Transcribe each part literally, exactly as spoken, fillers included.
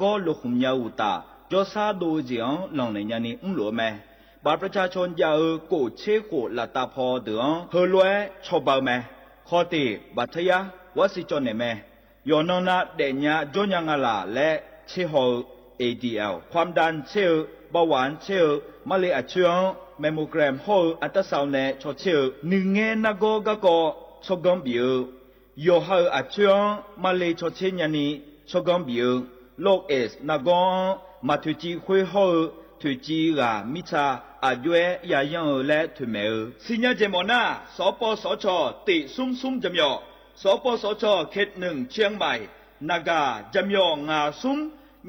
gawr lokhmq nya-eu uqtaf, jawrshar dov-eu jeq-anr lanqnaeq nyani mrluf-eu mae. บัตรประชาชน jav-eu kof tser khof laftav paw deuq-anr heulof-aer cawba-eu mae. Khawf tiq, บัตรทะยัก war siq cawv naeq mae. Yawqnan nav daefnya jawrnya nga laq laer tser haw-eu, A D L, ความดัน tser-eu, เบาหวาน tser-eu, marle aqcoer-anr mammogram hawr-eu อัลตราซาวน์ nae caw tser-eu, nuingaer nargawr garkawv tsawrganr bif-eu, yawqha-euq aqcoer-anr marle caw tser nyani tsawrganr bif-eu, โรคเอดส์ nargawr-anr maq toeqciv khoer hawr-eu, toeqciv ghaq mirtsa aqjox-aer yayanr-eu laer toeqmaeq-eu. Siqnya jeq mawf nar, สปสช tif smr smr jaqmyawf, สปสช เขตหนึ่ง เชียงใหม่ naqgaq jaqmyawf ngaq smr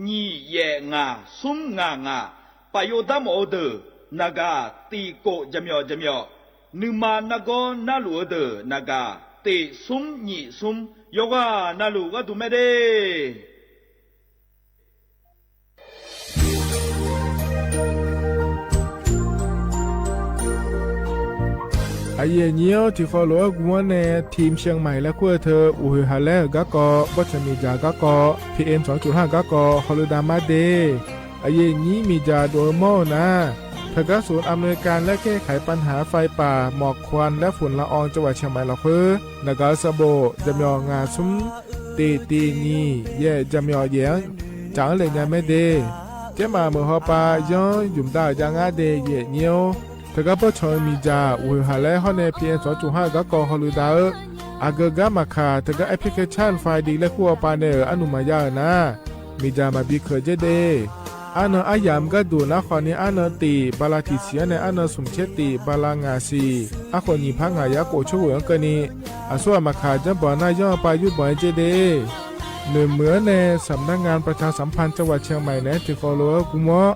nyiq yaef ngaq smr ngaq ngaq, paf yov dar mawf-eu deuq naqgaq tif kof jaqmyawf jaqmyawf, nuima nargawr narluf-eu deuq naqgaq tif smr nyiq smr, yawqghaq navluf gharduq mae de. Aqyuif aqnyir-awr, tiqkhawf lof-aer gmr-anr nae ทีมเชียงใหม่ laer kur-eu teu, uqhoeq haq laer-euq garkawv, bawrtsanq miqdzaq garkawv, P M สองจุดห้า garkawv hawluidav mar de. Aqyuif aqnyir miqdzaq dov-eu mawr-eu nar, teugar ศูนย์อำนวยการแก้ไขปัญหาไฟป่าหมอกควันและฝุ่นละอองจังหวัดเชียงใหม่ lafkhoer naqgaq-eu sanqbof jaqmyawf ngaq smr tif tif nyiq yaef jaqmyawf yaef-anr caf-anr le nya mae de. Tsermaf meuq hawpav yanr ymq dav-euq jav ngar de, aqyuif aqnyir-or. Teugar bawrtsanq-eu miqdzaq uqhoeq haq laer hawr nae P M สองจุดห้า garkawv hawluidav-eu, aqgeu gar maqkaq, teugar application file laer kur hawpav nae-euq arnuq maqya-euq nar, miqdzaq maqbi keuq dzer de. Arnan aryamq gharduq nar khawfni arnan tif bala tiqsiq-anr nae arnan smq tser tif bala ngaq siq, arkhof nyiq par ngaq yar khof tser ghoeq-anr keuvni, aqsur ghaq maqkaq janrbanq nar yanr-eu pav yurbanq-aer dzer de. Noeqmuiq-anr nae สำนักงานประชาสัมพันธ์จังหวัดเชียงใหม่ naeq-aer tiqkhawf lof-aer gmr-awr,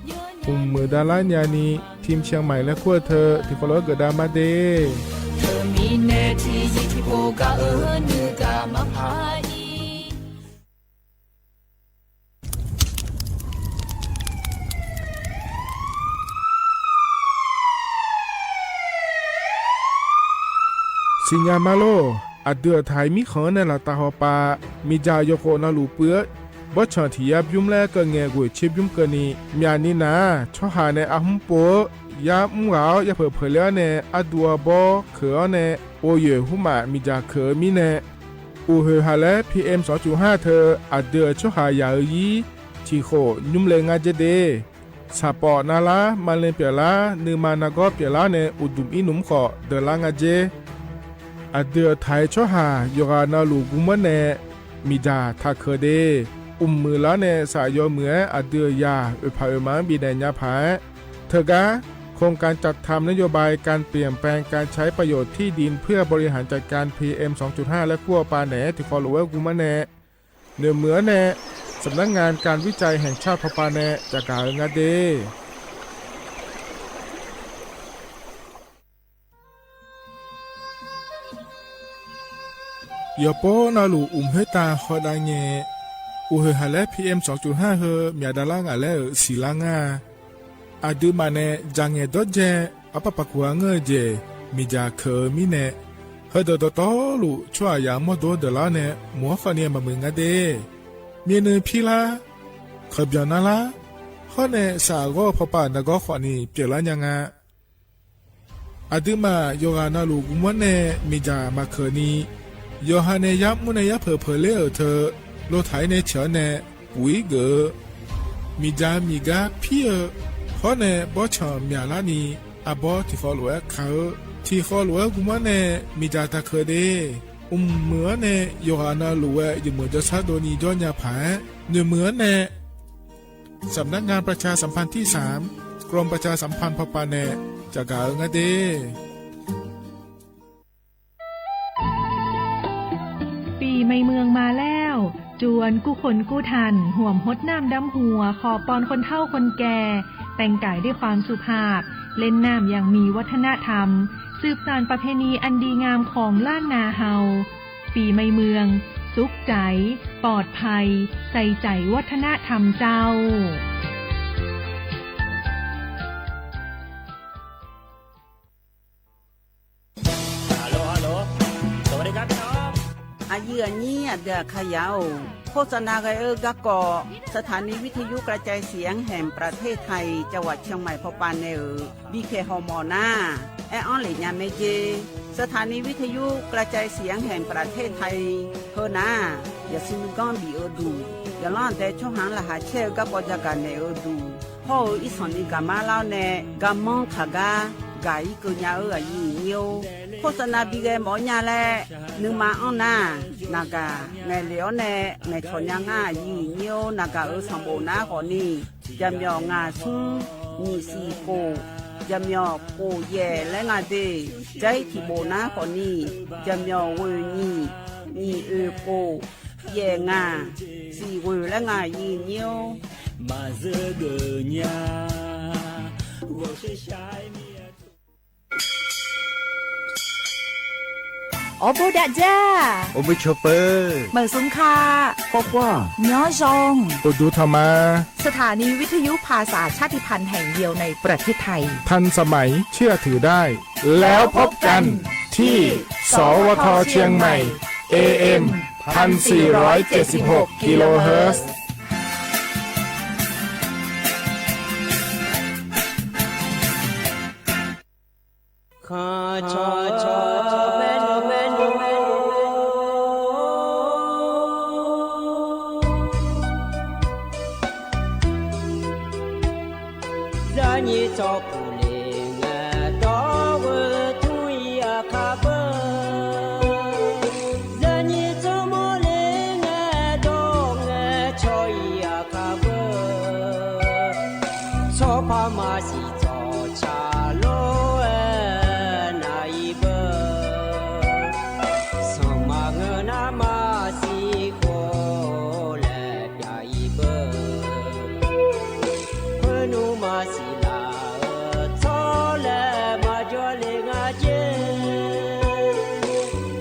mqmuiq davlar nyani ทีมเชียงใหม่ laer kur-eu teu tiqkhawf lof-aer geufdav mar de. Teumirnae tiqzir tiqpov gaq-eu nuigaq maqpar-ir. Siqnya ma lor. Aqdui-euq taq-iq mirkhanq-anr nae laftav hawpav, miqdzaq yawkhof navluf puiv-eu bawrtsanq tiq yar bymr laer keuv ngae ghoeq tser bymr keuvni, myaqni nar-aq, tsawrhaq nae arhmr pov-eu yar mr ghaq-awr yapeuq peuqler-awr nae arduv arbawr keuq-awr nae, or yoeq hmrmaf miqdzaq keuq-eu mirnae, uqhoeq haq laer P M สองจุดห้า teu aqdui-euq tsawrhaq yaq-eu ir tiqkhof nymr le ngar dzer de. Saqpawf navlar, maqle pyeuflar, nuima nargawr pyeuflar nae uqduq ir nmr khawf deuqlar nga dzer. Aqdui-euq taq-iq tsawrhaq yawqghaq navluf gmr-anr nae miqdzaq taq keuq de. Mqmuiq lar nae saf yawmuiq-aer aqdui-euq yaq oeqpaq oeqma-anr bifnaeq nya paq-aer, teugar โครงการจัดทำนโยบายการเปลี่ยนแปลงการใช้ประโยชน์ที่ดินเพื่อบริหารจัดการ P M สองจุดห้า laer kur hawpav naeq-aer tiqkhawf lof-aer gmr-anr nae, noeqmuiq-anr nae สำนักงานการวิจัยแห่งชาติ hawpav nae caqgaq-eu ngar de. Yawqpov navluf uqmq khoertav hawdav ngae, uqhoeq haq laer P M สองจุดห้า heu myaq davlar ngaq laer-euq siqlar ngar-a. Aqduimaf nae dzaq ngaeq dawrdzae arpar paq kuq-a ngeur-eu jeq miqdzaq keuq-eu mirnae, heudeuq dawqtawvluf tsawrhaqzaq mawrdo-anr deuqlar nae mq-anr khawfni maqmuiq ngar de. Myavnuiv pirlar, kaqbyanq narlar, hawr nae saf ghawr-eu pawpav nargawr khawfni pyeuflar nya nga. Aqduimaf yawqghaq navluf gmr-anr nae miqdzaq maqkeuq ni, yawqha nae yar mr nae yar peuq peuq ler-euq teu, lotaq-ir nae ciq-anr nae puq-ir geuf-eu, miqdzaq miqgar pir-eu, hawr nae bawrtsanq myaqlar ni, arbawr tiqkhawv lof-aer kaq-eu, tiqkhawv lof-aer gmr-anr nae miqdzaq taq keuq de. Mqmuiq-anr nae yawqghaq navluf-aer yawmuiq jawrshar dov ni jawr nya paq-aer, noeqmuiq-anr nae สำนักงานประชาสัมพันธ์ที่สาม กรมประชาสัมพันธ์ pawpav nae caqgaq-eu ngar de. ปีใหม่เมืองมาแล้ว จวนกู้คนกู้ท่าน ห่วมฮดน้ำดำหัว ขอปอนคนเฒ่าคนแก่ แต่งกายด้วยความสุภาพ เล่นน้ำอย่างมีวัฒนธรรม สืบสานประเพณีอันดีงามของล้านนาเฮา ปีใหม่เมือง สุขใจ ปลอดภัย ใส่ใจวัฒนธรรมเจ้า ฮัลโหล ฮัลโหล สวัสดีครับพี่น้อง อา Aqyuif aqnyir aqdui aqkar yaf-or, โฆษณา ghae-eu garkawv สถานีวิทยุกระจายเสียงแห่งประเทศไทย จังหวัดเชียงใหม่ pawpav nae-euq bipyaeq hawmawf nar, aer-anr lef nya mae jer. สถานีวิทยุกระจายเสียงแห่งประเทศไทย heu nar, yaqsur nuiganr bif-eu duq, yaqlanr aqdae tsawrhaq-anr laqkhaq caer-eu garkawv jagaq naeq-eu duq hawr-eu irsanq ni gaqmar lar-awr nae, garmanr taqgar gaq-ir keuv nya-eu aqyuif aqnyir-or, โฆษณา bi ghae mawf-awr nya laer nuima anr nar, naqgaq ngaeqlef-awr nae ngaeqcawq nya ngar aqyuif aqnyir-or, naqgaq-euq sanqbof nar khawfni, jaqmyawf ngaq smr nyiq siq khof, jaqmyawf khof yaef laer nga de. Jar-ir tiqbof nar khawfni, jaqmyawf ghoeq nyiq, nyiq oeq khof, yaef ngaq, siq ghoeq laer nga aqyuif aqnyir-or. Maqzeur geuf nya. Awrbo dav dzar. Awrbo cawpeuq. Meuq smq ka. Khawr khawr. Nyanr zan. Uqduq tanq ma. สถานีวิทยุภาษาชาติพันธุ์แห่งเดียวในประเทศไทย ทันสมัยเชื่อถือได้ แล้วพบกันที่ สวท เชียงใหม่ เอเอ็ม พันสี่ร้อยเจ็ดสิบหก กิโลเฮิรตซ์ Zaqnyiq tsawrpuq le ngae dawr-eu tmr-ir aqkar beu. Zaqnyiq tsawrmawr le ngae dawr ngae cawq-ir aqkar beu. Tsawrpar maqsiq tsawrca lor-aer nav-ir beu. Sanqma ngeur nar maqsiq khof laer pyav-ir beu. Khoer nmr maqsiq laf-eu tsawr laer maqjawr le nga jer.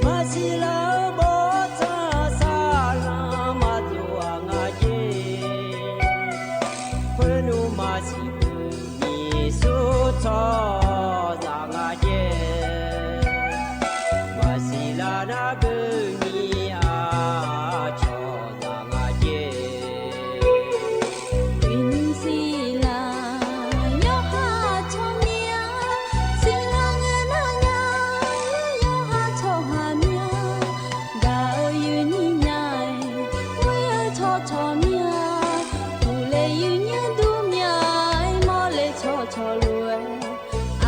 Maqsiq laf-eu bawrtsanq saqlanq maqdov-aq nga jer. Khoer nmr maqsiq beu nyiq sur tsawrhaqzaq nga jer. Maqsiq laf nar beu nyiq aqcawq zaq nga jer. Uiqnymr siqlaq yawqha tsawrmyanr, siqlaq ngae nar nya, yawqha tsawrhaq myanr, gaq-eu yuifnyir nya-aer, ghoer-eu tsawrcawq myanr, uqle yuifnyir dur myanr-aer, mawrle tsawrcawq lof-aer,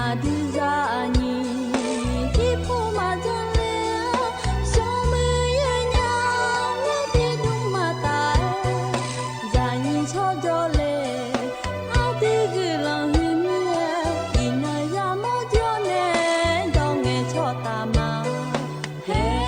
aqdui zaqnyiq irpov maqdzanr ler-a, sawrmuiq yaer nya, ghoer tiqdmr maqtaf-aer, zaqnyiq tsawrjawr le, aqdui guiqlanq huiq mir-aer, iqnan yamawr jawr nae, dawr ngae tsawrtaf ma. Haer.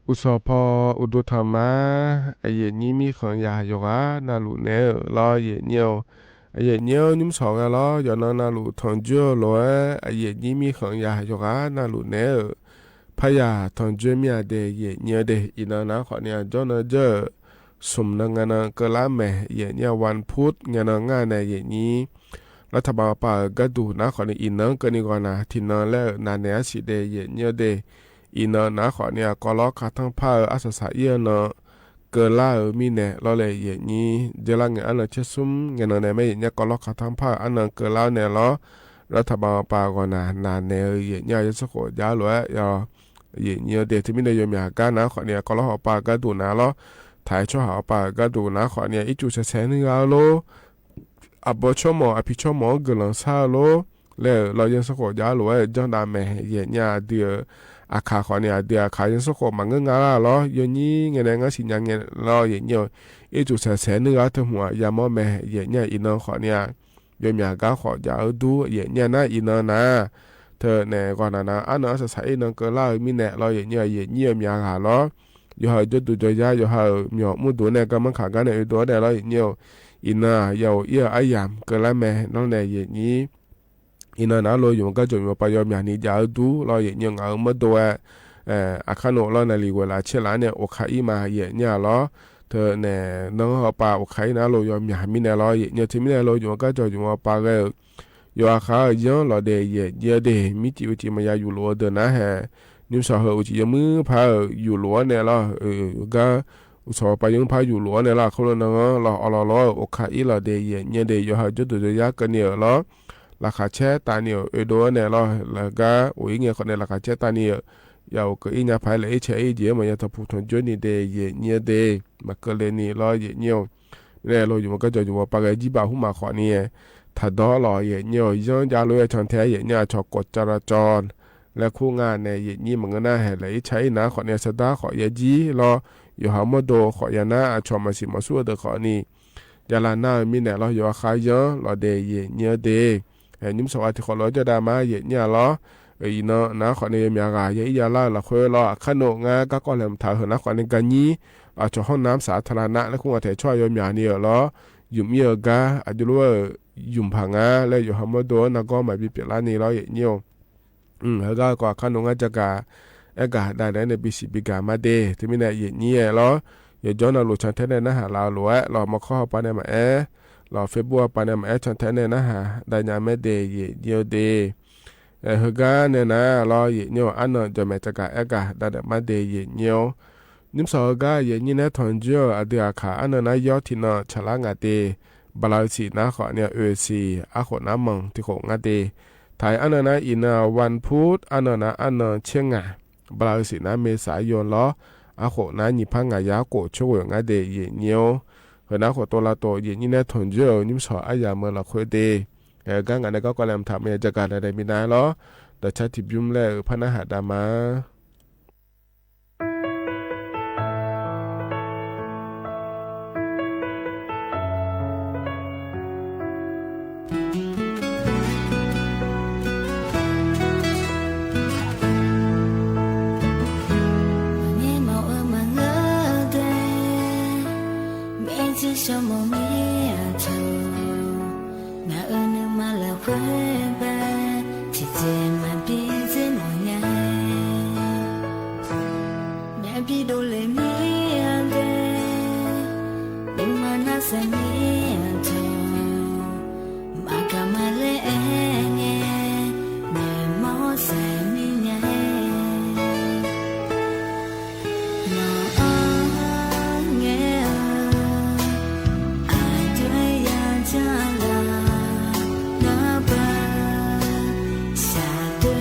Uqsawq paw uqduq tanqma, aqyuif aqnyir mirkhanq yaq yawqghaq navluf naeq-eu lawr yaeqnyir-eu, aqyuif aqnyir-eu nymrshawq ghae lawr yawqnan navluf tanqjoer-eu lof-aer aqyuif aqnyir mirkhanq yaq yawqghaq navluf naeq-eu, paryaq tanqjoer mir-a de yaeqnyir-eu de. Iqnan nav khawfni aqjawr nan jawr-euq smq nan ngae nan keuvlar mae yaeqnyir-a, วันพุธ ngae nan ngar nae yaeqnyir รัฐบาล awqpav-euq gharduq nav khawfni iqnan-anr keuvni ghawqnaq tiqnan laer-euq navnaeq arsiq de yaeqnyir-eu de. Iqnan nav khawfni aqkawv lawr kaqtanr par-eu arsaq saq ir-eu nan keuvlar-euq mirnae lawr le yaeqnyir. Dzeurlar ngae arnan tser smr ngae nan nae mae yaeqnyir aqkawv lawr kaqtanr par-euq arnan keuvlar-awr nae lawr, รัฐบาล awqpav ghawqnaq navnaeq-eu yaeqnyir-a, yawsanr khof jav lof-aer yaw yaeqnyir-eu de. Teumirnae yawmyaq gar nav khawfni aqkawv lawr hawqpav gharduq nav lawr, taq-aer tsawrhaq hawqpav gharduq nav khawfni ircuf saeqsaeq nuir gha-eu lor, aqbawr tsawrmawf aqpiq tsawrmawf-anr guiqlanq shar-eu lor laer-euq lawr, yawsanr khof jav lof-aer janr dav mae yaeqnyir-a. Aqdui-euq aqkaq khawfni aqdui aqkaq yawsanr khof maqngeur nga lar lawr, yawnyir ngae nae ngar siqnya ngae lawr yaeqnyir-eu, ircuf saeqsaeq nuir gha teu hmq-aq yamawr mae yaeqnyir-a. Iqnan khawfni-a yawmyaq gar khawf jav-eu dur yaeqnyir-a nar iqnan nav teunae ghawqnaq nav arnan arsaq saq ir nan keuvlar-eu mirnae lawr yaeqnyir-a, yaeqnyir-eu myaq ghaq lawr, yawqha-euq jawrduq jawryar yawqha-euq myawq mrduq nae garmanr kaq gar nae oedov-awr nae lawr yaeqnyir-eu, iqnan-aq yaoq ir-eu aryamq keuvlar mae lawr nae yaeqnyir. Iqnan nav lof yumq-eu garjawq yumq-eu pav yawmyaq ni jav-eu dur lawr yaeqnyir-eu, ngaq-euq mawrdo-aer aqkar noeq lawr naqliq ghoeq laf tser laf-anr nae oqkaq ir ma yaeqnyir-a lawr. Teunae nanr hawpav oqkaq ir nav lof yawmyaq mirnae lawr yaeqnyir-eu, teumirnae lof yumq-eu garjawq yumq-eu pav ghae-eu yawqha khaq-eu yanr lawqdae yaeqnyir-eu de. Mircif uqcif maqya yuflof-eu deuq nar hae, nymrshawq heu uqcif yawmuir par-euq yuflof-awr nae lawr, gar uqshawq pav yawmuir par yuflof-awr nae lawr, aqkar lof nan-anr lawr awqlawq lof-aer oqkaq ir lawqdae yaeqnyir-eu de. Yawqha-euq jawrduq jawryar keuvni-euq lawr, laqkhaq caer tavni-euq oedov-awr nae lawr, laqgar of ir ngae khawfnae laqkhaq caer tavni-euq, ya of keuv ir nya paq-aer laeq ir cae ir jeq-aer maqya tanqpuq tanqjoer ni de yaeqnyir-eu de. Maqkeuv le ni lawr yaeqnyir-eu, nae lof yumq-eu garjawq yumq-eu pav ghae jirbaq hmq ma khawfni taqdawr lawq yaeqnyir-eu, yanr jav lof-aer cantae yaeqnyir aqcawq กฎจราจร laer kur nga nae yaeqnyir maqngeur nar hae laeq ir cae ir nav khawfni sardar khawf ya jir lawr, yawqha mawrdo khawf ya nar aqcawq maqsiq maqsur-eu deuq khawfni javlar nar-eu mirnae lawr, yawqha khaq yanr lawqdae yaeqnyir-eu de. Nymrshawq ghaq tiqkhawf lof-aer jawrdav ma yaeqnyir-a lawr. Iqnan nav khawfni yawmyaq ghaq ya ir ya lar-eu lafkhoer lawr, aqkar noeq ngar garkawv laeqhmq taq-eu heu nav khawfni garnyir aqcawq hawr nav-anr saq taqlaq nav laer kur nga taef tsawrhaq yawmyaq ni-euq lawr, yumq ir-eu gar aqjox lof-aer-euq yumq paq nga laer yawqha mawrdo-anr nargawr maqbi pyeuflar ni lawr yaeqnyir-eu. Heugar-eu kawv aqkar noeq ngar jagaq aergaq dav naeq-aer nae bisiq bigaq ma de. Teumirnae yaeqnyir-aer lawr, yawqjawr navluf cantae nae narhaq laf-eu lof-aer lawr, mawrkawr hawpav nae maqaer, lawr Facebook hawpav nae maqaer cantae nae narhaq dav nya maer de yaeqnyir-eu de. Heugar nae nar lawr yaeqnyir-eu, arnan jawqmaeq jagaq aergaq dav naeq ma de yaeqnyir-eu. Nymrshawq heugar yaeqnyir nae tanqjoer-euq aqdui aqkaq arnan nar yawr tiqnan tsaqlar nga de. Bala-eu siq nar khawfni oe siq arkhof nar manq tiqkhof ngar de. Taq-aer arnan nar iqnan วันพุธ arnan nar arnan tser ngaq, bala-eu siq nar เมษายน lawr, arkhof nar nyiq par ngaq yar khof tser ghoeq ngar de yaeqnyir-or. Heu nar khof tov lavtov yaeqnyir nae tanqjoer-euq nymrshawq aryamq-eu lafkhoer de. Heugar ngaq nae garkawv laeqhmq taq maqya jagaq dav naeq minav-aer lawr, dawqcar tiqbymr laer-euq par narhaq dav ma. Maqngeur mawf-eu maqngeur de, maeqtser shawr mawf mir-a taq. Ngaq-euq nuima lafkhoer bae, tiqjeq maqbi dzer mawf nya-aer. Myavbi dovle mir-a de, nuima nar saef mir-a taq. Maqgaq maqler aer ngae, maeqmawr saef mir nya-aer. Nawq-anr ngae-eu aqjox-aer ya janr laf, ngar ba shaqdui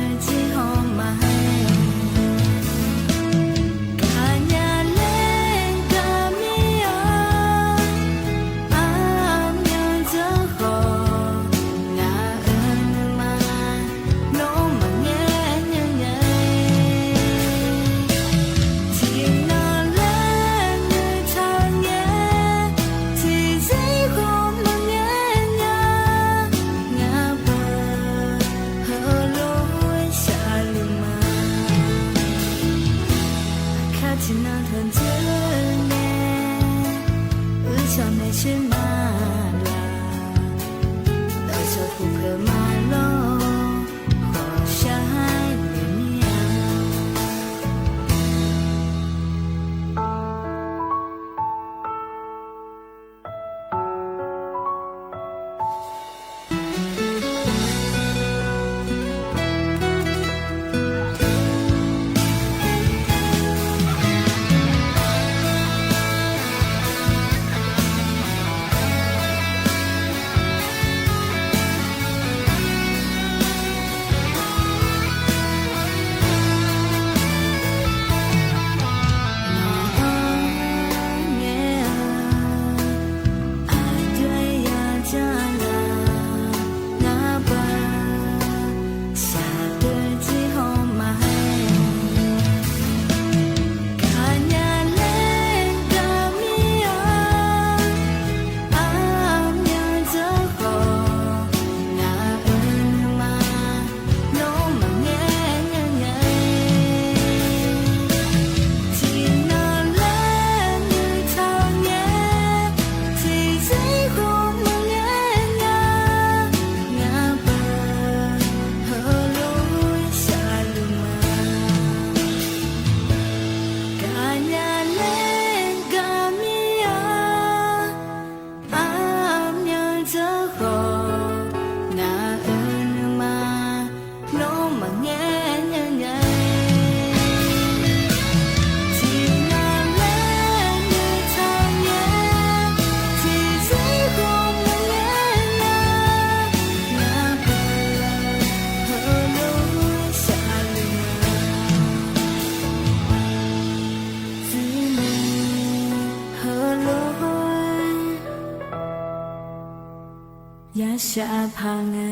Japaq nga.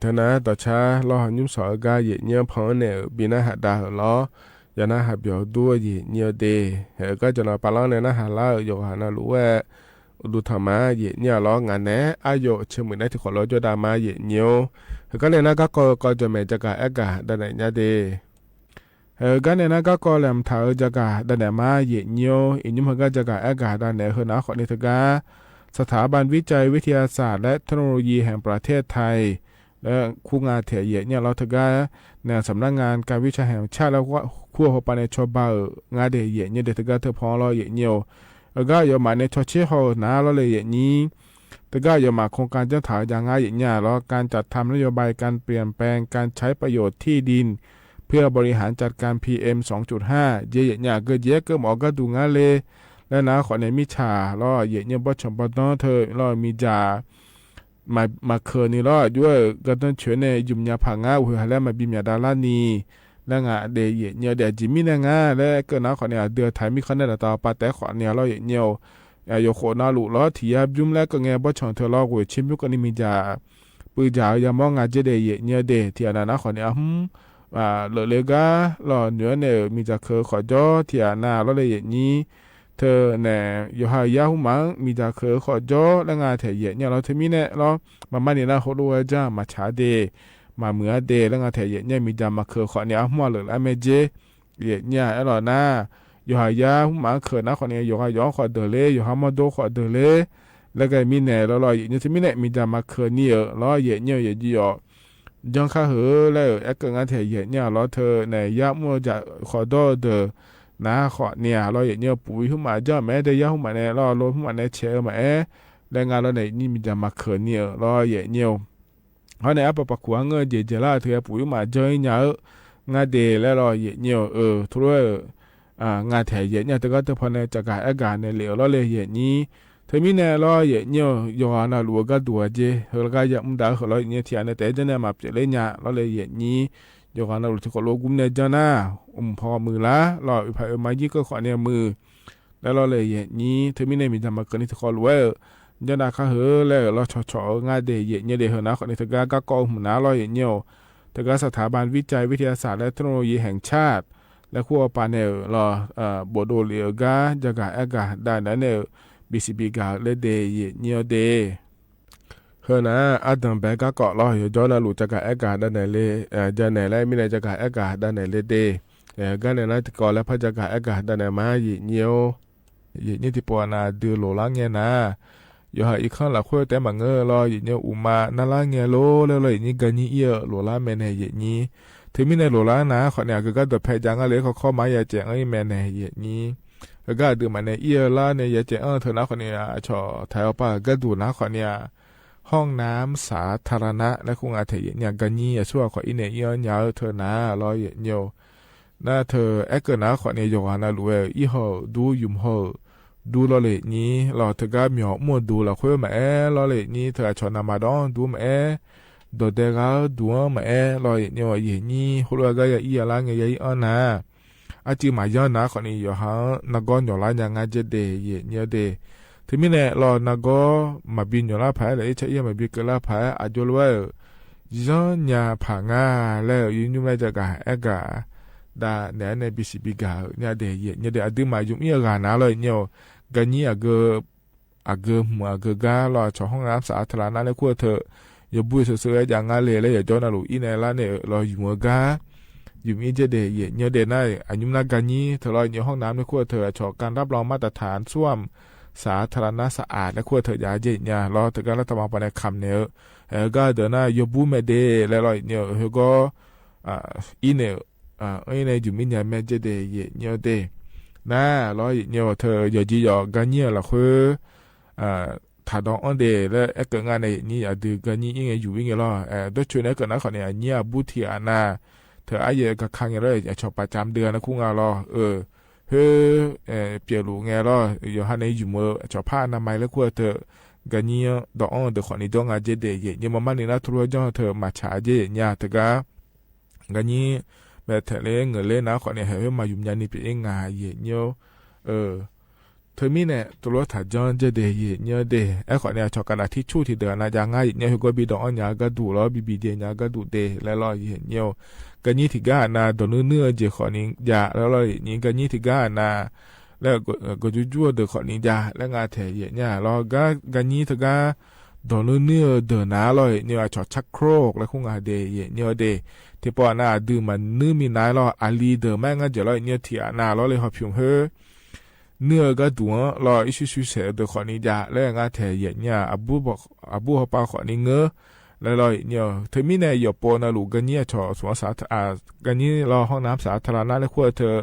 Teunar dawqcar lawr, nymr sawq-eu gar yaef nyir-anr pan-anr nae-euq bi narhaq dav-euq lawr, ya narhaq byawq dur-eu yaef nyir-eu de. Haeq-eu gar jawq navpavlanr nae narhaq lar-euq yawqghaq navluf-aer uqduq tanqma yaef nyir-a lawr. Ngaq naeq-aer aryawf ceumuiq naeq-aer tiqkhawf lof jawrdav ma yaef nyir-or. Heugar nae nar garkawv-eu kawv jawq maeq jagaq aergaq davnaeq nya de. Haeq-eu gar nae nar garkawv laeqhmq taq-eu jagaq davnaeq ma yaef nyir-or. Iqnymr heugar jagaq aergaq davnaeq-eu heu nav-aer khawfni teugar สถาบันวิจัยวิทยาศาสตร์และเทคโนโลยีแห่งประเทศไทย laer kur nga taeq yaef nyir-a lawr. Teugar nae สำนักงานการวิจัยแห่งชาติ laer kur-eu hawpav nae cawba-euq nga de yaef nyir de. Teugar teupan lawr yaef nyir-or. Heugar aqyawfmaf nae cawtser haw-euq nar lawr le yaef nyir. Teugar aqyawfmaf โครงการ janrtaq-eu ja ngar yaef nyir-a lawr. การจัดทำนโยบายการเปลี่ยนแปลงการใช้ประโยชน์ที่ดินเพื่อบริหารจัดการ พีเอ็ม สองจุดห้า jeq yaef nyir-a geujeq-aer keuv mawf-eu gharduq ngar le. Laer nav-aer khawfni mirtsaq lawr yaef nyir-eu bawrtsanq bawrdanr teu lawr miqdzaq maqkeuq ni lawr, aqjox-aer-euq gardanr coeq nae yumq nya paq ngar uqhoeq ha laer maqbi myaqdav larni laer nga de yaef nyir-eu de. Aqjeq mirnae nga laer keuv nav-aer khawfni aqdui-euq taq mirkhanq nae daqtaq pav taef-aer khawfni-a lawr yaef nyir-or. Yawqkhof navluf lawr tiq yar bymr laer keuv ngae bawrtsanq teu lawr ghoeq tser bymr keuvni miqdzaq puivdzaq-eu yamawr nga dzer de yaef nyir-eu de. Tiq ghaq nav nav khawfni arhmr leufle gar lawr noeq-aer nae-euq miqdzaq keuq-eu khawf jawr tiq ghaq nav lawr le yaef nyir. Teu nae yawqha-euq yar hmrmaf-anr miqdzaq keuq-eu khawf jawr laer nga taeq yaef nyir-a lawr. Teumirnae lawr, maqmar ni nar heulof-aer janr maqtsaq-a de, maqmuiq-a de laer nga taeq yaef nyir-a. Miqdzaq maqkeuq khawfni arhmr-aq leuflar mae dzer yaef nyir-a. Aerlawq nar, yawqha yar hmrmaf-anr keuq nar khawfni yawqghaq yawf-anr khawf deuq ler, yawqha mawrdo khawf deuq ler laer ghae mirnae lawr lawr yaef nyir. Teumirnae miqdzaq maqkeuq ni-euq lawr yaef nyir-eu yaeqjiv yawf janr kar heu laer-euq aerkeuv ngar taeq yaef nyir-a lawr. Teu nae yar mr-eu jaq khawf dawr-eu deuq nav khawfni-a lawr yaef nyir-eu puq-ir hmrmaf janr-eu maqaer de, yar hmrmaf nae lawr lo hmrmaf nae caeq-eu maqaer laer nga lawr nae nyir miqdzaq maqkeuq ni-euq lawr yaef nyir-or. Hawr nae arpaq paqkuq-anr ngeur-eu jeq jeq lar-euq teu ghae puq-ir hmrmaf janr-ir nya-eu ngar de laer lawr yaef nyir-or. Teulof-aer-euq nga taeq yaef nyir-a. Teugar teupaw nae caqgaq aergaq naeq lef-euq lawr le yaef nyir. Teumirnae lawr yaef nyir-or, yawqghaq navluf-eu gharduq-aq jer heu gar yamr dav-eu heu lawr yaef nyir. Tiq ghaq nae taef-aer janr nae maqpyeuf ler nya lawr le yaef nyir. Yawqghaq navluf tiqkawv lof gmr nae janr nar, mqpaw muiq lar lawr, oeqpaq oeqma yir keuv khawfni muiq laer lawr le yaef nyir. Teumirnae miqdzaq maqkeuq ni tiqkawv lof-aer-euq janr dav kar heu laer-euq lawr cawqcawq-eu ngar de yaef nyir de. Heu nav khawfni teugar garkawv-eu hmq nav lawr yaef nyir-or. Teugar สถาบันวิจัยวิทยาศาสตร์และเทคโนโลยีแห่งชาติ laer kur-eu pav nae-euq lawr, bofdov lef-euq gar jagaq aergaq davnaeq nae-euq bisiq bigaq-eu laer de yaef nyir-awr de. Heu nar ardanq bae garkawv lawr yawqjawr navluf jagaq aergaq davnaeq le, janaeq laer mirnae jagaq aergaq davnaeq le de. Gar nae nar tiqkawv laer par jagaq aergaq davnaeq ma yaef nyir-or. Yaef nyir tiqpov-aq nav aqdui loqlar ngae nar, yawqha irkanr lafkhoer taef-aer maqngeur lawr yaef nyir-or. Uqma narlar ngae lor laer lawr yaef nyir. Garnyir ir-eu loqlar mae nae yaef nyir. Teumirnae loqlar nar khawfni aqgeu gardawq pae jav ngar le-aer kawkawr ma yacaef anr ir mae nae yaef nyir. Heugar aqduimaf nae ir-eu lar nae yacaef anr-eu teu nar khawfni aqcawq taq-awr pav-euq gharduq nar khawfni-aq, ห้องน้ำสาธารณะ laer kur nga taeq yaef nyir-a. Garnyir aqsurghaq khawf ir nae ir-anr nya-eu teu nar lawr yaef nyir-or. Nar teu aerkeuv nar khawfni yawqghaq navluf-aer-euq ir haw-euq dur, ymq haw-euq dur lawr le nyir lawr. Teugar myawq mr-eu duq lafkhoer maqaer lawr le nyir. Teu aqcawq navmaqdawq-anr dur maqaer, dawqdae ghaq-eu duq-anr maqaer lawr yaef nyir-or. Yaef nyir heulof-aer gar ya ir ya lar ngae ya ir anr nar, arcuiv maqyanr nar khawfni yawqha-anr nargawr nyawqlar nya ngar dzer de yaef nyir-awr de. Teumirnae lawr nargawr maqbi nyawqlar paq-aer laf ir car ir-a maqbi keuvlar paq-aer aqjox lof-aer-euq zanrnya paq nga laer-euq yawqnymr laer jagaq aergaq davnaeq-aer nae bisiq bigaq-euq nya de yaef nyir de. Aqduimaf ymq ir-eu ghaq nar lawr yaef nyir-or. Garnyir aqgeu aqgeu hmq aqgeu gar lawr aqcawq ห้องน้ำสาธารณะ laer kur-eu teu yawbur yawseu seuv-aer jav ngar le laer yawqjawr navluf ir nae lar nae-euq lawr ymq-eu gar ymq ir dzer de yaef nyir-awr de. Nar aqnymr nar garnyir teu lawr yaef nyir-or. ห้องน้ำ laer kur-eu teu aqcawq การรับรองมาตรฐานส้วมสาธารณะสะอาด laer kur-eu teu jav dzer yaef nyir-a lawr. Teugar lar taqma pav nae kamq naeq-eu aer-eu gar deuq nar yawbur mae de laer lawr yaef nyir-or. Heugawr ir naeq-euq anr ir nae ymq ir nya mae dzer de yaef nyir-awr de. Nar lawr yaef nyir-or. Teu yawqjeq yawf garnyir-euq lafkhoer taqdawq anr de laer aerkeuv ngar nae yaef nyir. Aqdui garnyir ir ngae ymq ir ngae lawr dawrcoeni aerkeuv nar khawfni aqnyir aqbur tiq ghaq nav teu aryaef gaka ngae lawr, aqcawq paqcam deuv-a nae kur nga lawr-eu, khoer pyeufluf ngae lawr, yawqha nae ymq-eu aqcawq par aqnamai laer kur-eu teu, gaqnyir-anr dawq anr-eu deuq khawfni jawr nga jer de yaeq nyir, maqmar ni nar teulof-aer janr-eu teu maqtsaq jer yaeq nyir-a teugar, gaqnyir bae taeq ler ngeuq ler nar khawfni haeq khoer maqymq nyani pyeuf-ir nga yaeq nyir-awr, teumirnae teulof-aer taq janr jer de yaeq nyir-awr de. Aerkhawfni aqcawq kaqdaq tircur tiqdeuq-aq nav jav ngar yaeq nyir-awr, heugawr bi dawq anr nya-eu gharduq lawr, bibi jaev nya-eu gharduq de laer lawr yaeq nyir-awr, gaqnyir tiqgar aqnav dawq nuir nuir-eu jeq khawfni jav laer lawr yaeq nyir, gaqnyir tiqgar aqnav laer gawqjur jur-eu deuq khawfni jav laer nga taeq yaeq nyir-a lawr, gaqnyir teugar dawq nuir nuir-eu deuq nav lawr yaeq nyir-awr, aqcawq carkroq laer kur nga de yaeq nyir-awr de. Tiqpawf aqnav aqdui maqnuir minav-aer lawr, aqli deuq maqaer ngar jeq lawr yaeq nyir-awr, tiq aqnav lawr le hawpymq khoer nuir-eu gharduq-anr lawr, irshir shuir saeq-eu deuq khawfni jav laer nga taeq yaeq nyir-a, aqbur hawpav khawfni ngeur laer lawr yaeq nyir-awr, teumirnae yawqpov navluf gaqnyir aqcawq smq-anr saq, gaqnyir lawr hawr nav-anr saq taqlaq nar laer kur-eu teu,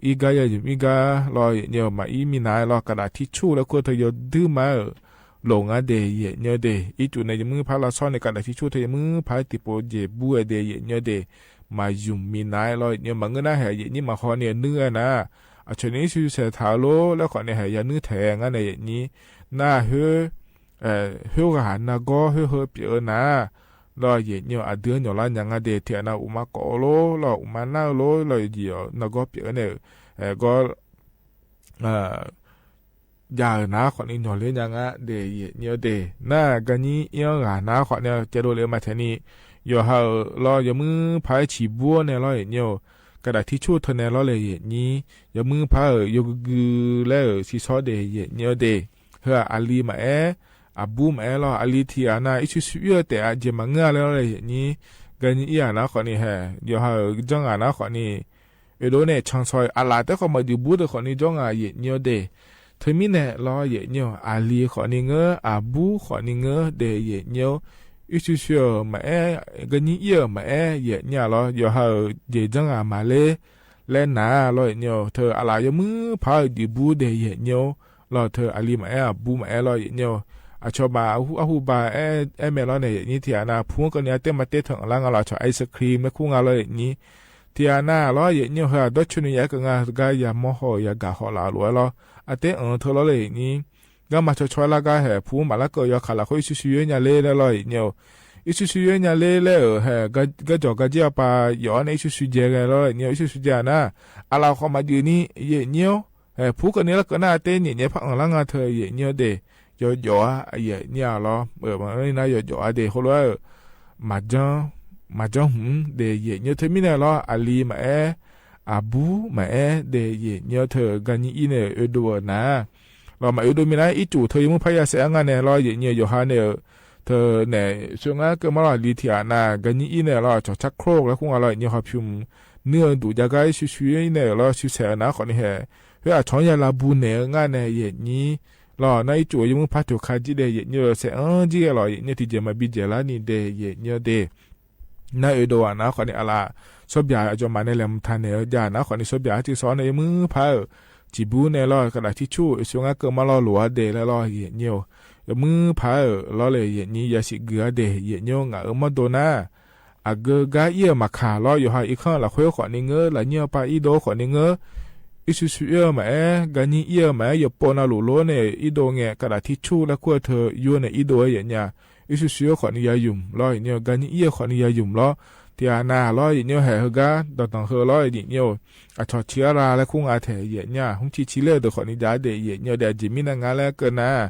irgar ya ymq irgar lawr yaeq nyir-awr, maqir minav-aer lawr, kaqdaq tircur laer kur-eu teu yawduir ma-aer-euq loq ngar de yaeq nyir-awr de. Ircuf nae yawmuir par lavshawr nae kaqdaq tircur teu yawmuir par-aer tiqpov jeq bur-aer de yaeq nyir-awr de. Maqymq minav-aer lawr yaeq nyir-awr, maqngeur nar haeq yaeq nyir maqhaw ni-eu nuir-aer nar, aqcawq nae irshir saeq taq-eu lor laer khawfni haeq yanuir taeq-aer ngar nae yaeq nyir, nar khoer khoerghaq nargawr khoer heu pyeuf-eu nar lawr yaeq nyir-awr, aqdui-anr nyawq lar nya ngar de, tiq ghaq nav uqma kawf-eu lor lawr, uqma nar-eu lor lawr, jeq-awr nargawr pyeuf-eu nae-euq gawr jav-euq nar khawfni nyawq ler nya ngar de yaeq nyir-awr de. Nar gaqnyir ir-anr ghaq nar khawfni caevdov le-eu maqtaeq ni, yawqha-euq lawr yawmuir par-aer ciqbur-awr nae lawr yaeq nyir-awr, kaqdaq tircur teu nae lawr le yaeq nyir, yawmuir par-euq yawgui gui laer-euq shiqshawr de yaeq nyir-awr de. Heu-aq aqli maqaer, aqbur maqaer lawr, aqli tiq ghaq nav irshir shuir-eu taef-a jeq maqngeur-a laer lawr le yaeq nyir, gaqnyir ir-aq nar khawfni haeq yawqha-euq janr ghaq nar khawfni oedov nae canshawr-eu aqlaf taef khawf maqjeuf bur deuq khawfni jawr nga yaeq nyir-awr de. Teumirnae lawr yaeq nyir-awr, aqli khawfni ngeur, aqbur khawfni ngeur de yaeq nyir-awr, irshir shuir-euq maqaer, gaqnyir ir-euq maqaer yaeq nyir-a lawr, yawqha-euq jeq janr ghaq maqler laer nar lawr yaeq nyir-awr, teu aqlaf yawmuir par-eu jeuf bur de yaeq nyir-awr lawr, teu aqli maqaer aqbur maqaer lawr yaeq nyir-awr, aqcawq baf arhu ba aer mae lawr nae yaeq nyir, tiq ghaq nav pu-anr keuvni arter maqter teu-anr lar nga lawr, aqcawq ice cream laer kur nga lawr yaeq nyir. Tiq ghaq nav lawr yaeq nyir-awr, heu-aq dawrcoeni ya-aer keuv nga, gar yamawr haw-euq yagaq hawlaf-eu lof-aer lawr, arter-anr teu lawr le yaeq nyir. Garma cawcaw-aer lar gar haeq pu-anr maqlar keuv yawkaq lafkhoer irshir shuir-aer nya ler laer lawr yaeq nyir-awr, irshir shuir-aer nya ler laer-euq haeq garjawq garjir-a pav yawf-awr nae irshir shuir jae ghae lawr yaeq nyir-awr, irshir shuir jae-aq nar, aqlaf khawf maqjeuf ni yaeq nyir-awr, haeq pu keuvni larkeuv nar arter nyaef nyaef par-anr lar nga teu yaeq nyir-awr de. Yawjawf-a yaeq nyir-a lawr, maqngeur nar yawjawf-a de, heulof-aer-euq maqjanr, maqjanr hmq-anr de yaeq nyir-awr, teumirnae lawr aqli maqaer, aqbur maqaer de yaeq nyir-awr, teu gaqnyir ir nae-euq oedov-euq nar lawr, maqoedov minav ircuf teu yawmuir par ya saef-aer ngar nae lawr yaeq nyir-awr, yawqha nae-euq teu naeq sher ngar keuv mar lawr, aqli tiq ghaq nav gaqnyir ir nae lawr, aqcawq carkroq laer kur nga lawr yaeq nyir-awr, hawpymq nuir-eu duq jav gar irshir shuir-aer nae-euq lawr, shuir saeq-eu nar khawfni haeq, khoer aqcawq-anr ya lav bu naeq-eu ngar nae yaeq nyir lawr, nar ircuf-eu yawmuir par toqka jir de yaeq nyir-awr, saef-anr jir ghae lawr yaeq nyir-awr, tiqjeq maqbi jeq lar ni de yaeq nyir-awr de. Nar oedov-aq nar khawfni aqlaf sawrbyaq aqyawfmaf nae laeqhmq taq naeq-eu jav nar khawfni sawrbyaq arciv sawr-awr nae yawmuir par-euq ciqbur nae lawr, kaqdaq tircur oeqsoe ngar keuv mar lawr loq-a de laer lawr yaeq nyir-awr, yawmuir par-euq lawr le yaeq nyir yasiq gui-a de yaeq nyir-awr, ngaq-euq mawrdo nar aqgeu gar ir-euq maqkaq lawr, yawqha irkanr lafkhoer khawfni ngeur, lafnyir-a pav irdov khawfni ngeur, irshir shuir-eu maqaer, gaqnyir ir-eu maqaer, yawqpov navluf lor nae irdov ngae, kaqdaq tircur laer kur-eu teu yur nae irdov-aer yaeq nyir-a, irshir shuir-eu khawfni ya ymq lawr yaeq nyir-awr, gaqnyir ir-eu khawfni ya ymq lawr, tiq ghaq nav lawr yaeq nyir-awr, haeq heugar danqdanq heu lawr yaeq nyir-awr, aqcawq ciq-ar la laer kur nga taeq yaeq nyir-a, hmr civ civ ler-eu deuq khawfni jav-a de yaeq nyir-awr de, aqjeq mirnae nga laer keuv nar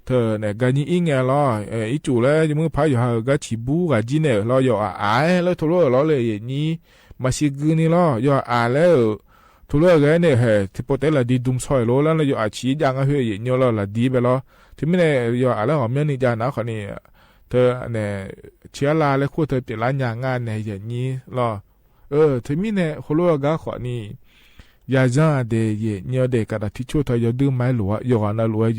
teunae gaqnyir ir ngae lawr, ircuf laer yawmuir par yawqha-euq gar ciqbur ghaq jir nae-euq lawr, yawqghaq aq-aer laer teulof-euq lawr le yaeq nyir, maqsiq gui ni lawr, yawqghaq aq laer-euq teulof-aer ghae nae haeq tiqpov taef-aer lafdi dm shaw-euq lor laer nar, yawqghaq ciq-ir jav ngar khoer yaeq nyir-awr lawr, lafdi bae lawr, teumirnae yawqghaq laer ghawqmyanr ni jav nar khawfni teunae ciq-ar la laer kur-eu teu pyeuflar nya ngar nae yaeq nyir lawr. Teumirnae heulof-aer gar khawfni yazanr-a de yaeq nyir-awr de, kaqdaq tircur teu yawdui ma-aer lof-a, yawqghaq navluf-aer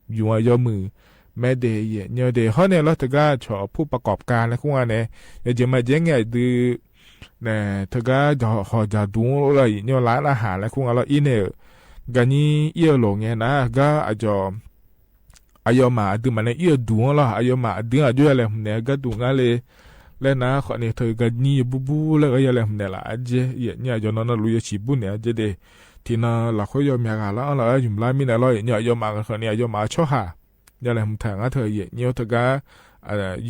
ymq-a yawmuiq mae de yaeq nyir-awr de, hawr nae lawr teugar cawq pur paqkawq ka laer kur nga nae, yawjeq maqjeq ngae aqdui nae teugar hawq dzaq duq-anr lor la yaeq nyir-awr, lar narhaq laer kur nga lawr ir nae-euq gaqnyir ir-eu loq ngae nar gar aqyawf aqyawfmaf aqduimaf nae ir-eu duq-anr lawr, aqyawfmaf aqdui-anr aqjox ya laeqhmq naeq-eu gharduq ngar le laer nar khawfni teu gaqnyir yawbur bur laer-eu ya laeqhmq naeqlaf-a jeq, yaeqnyir aqyawf nan navluf yawsiq burnaeq-a jeq de. Tiqnan lafkhoer yawmyaq ghaq lar-anr laf-aer ymq lar mirnae lawr, yaeqnyir aqyawfmaf khawfni aqyawfmaf-eu tsawrhaq ya laeqhmq taq ngar teu yaeqnyir-awr teugar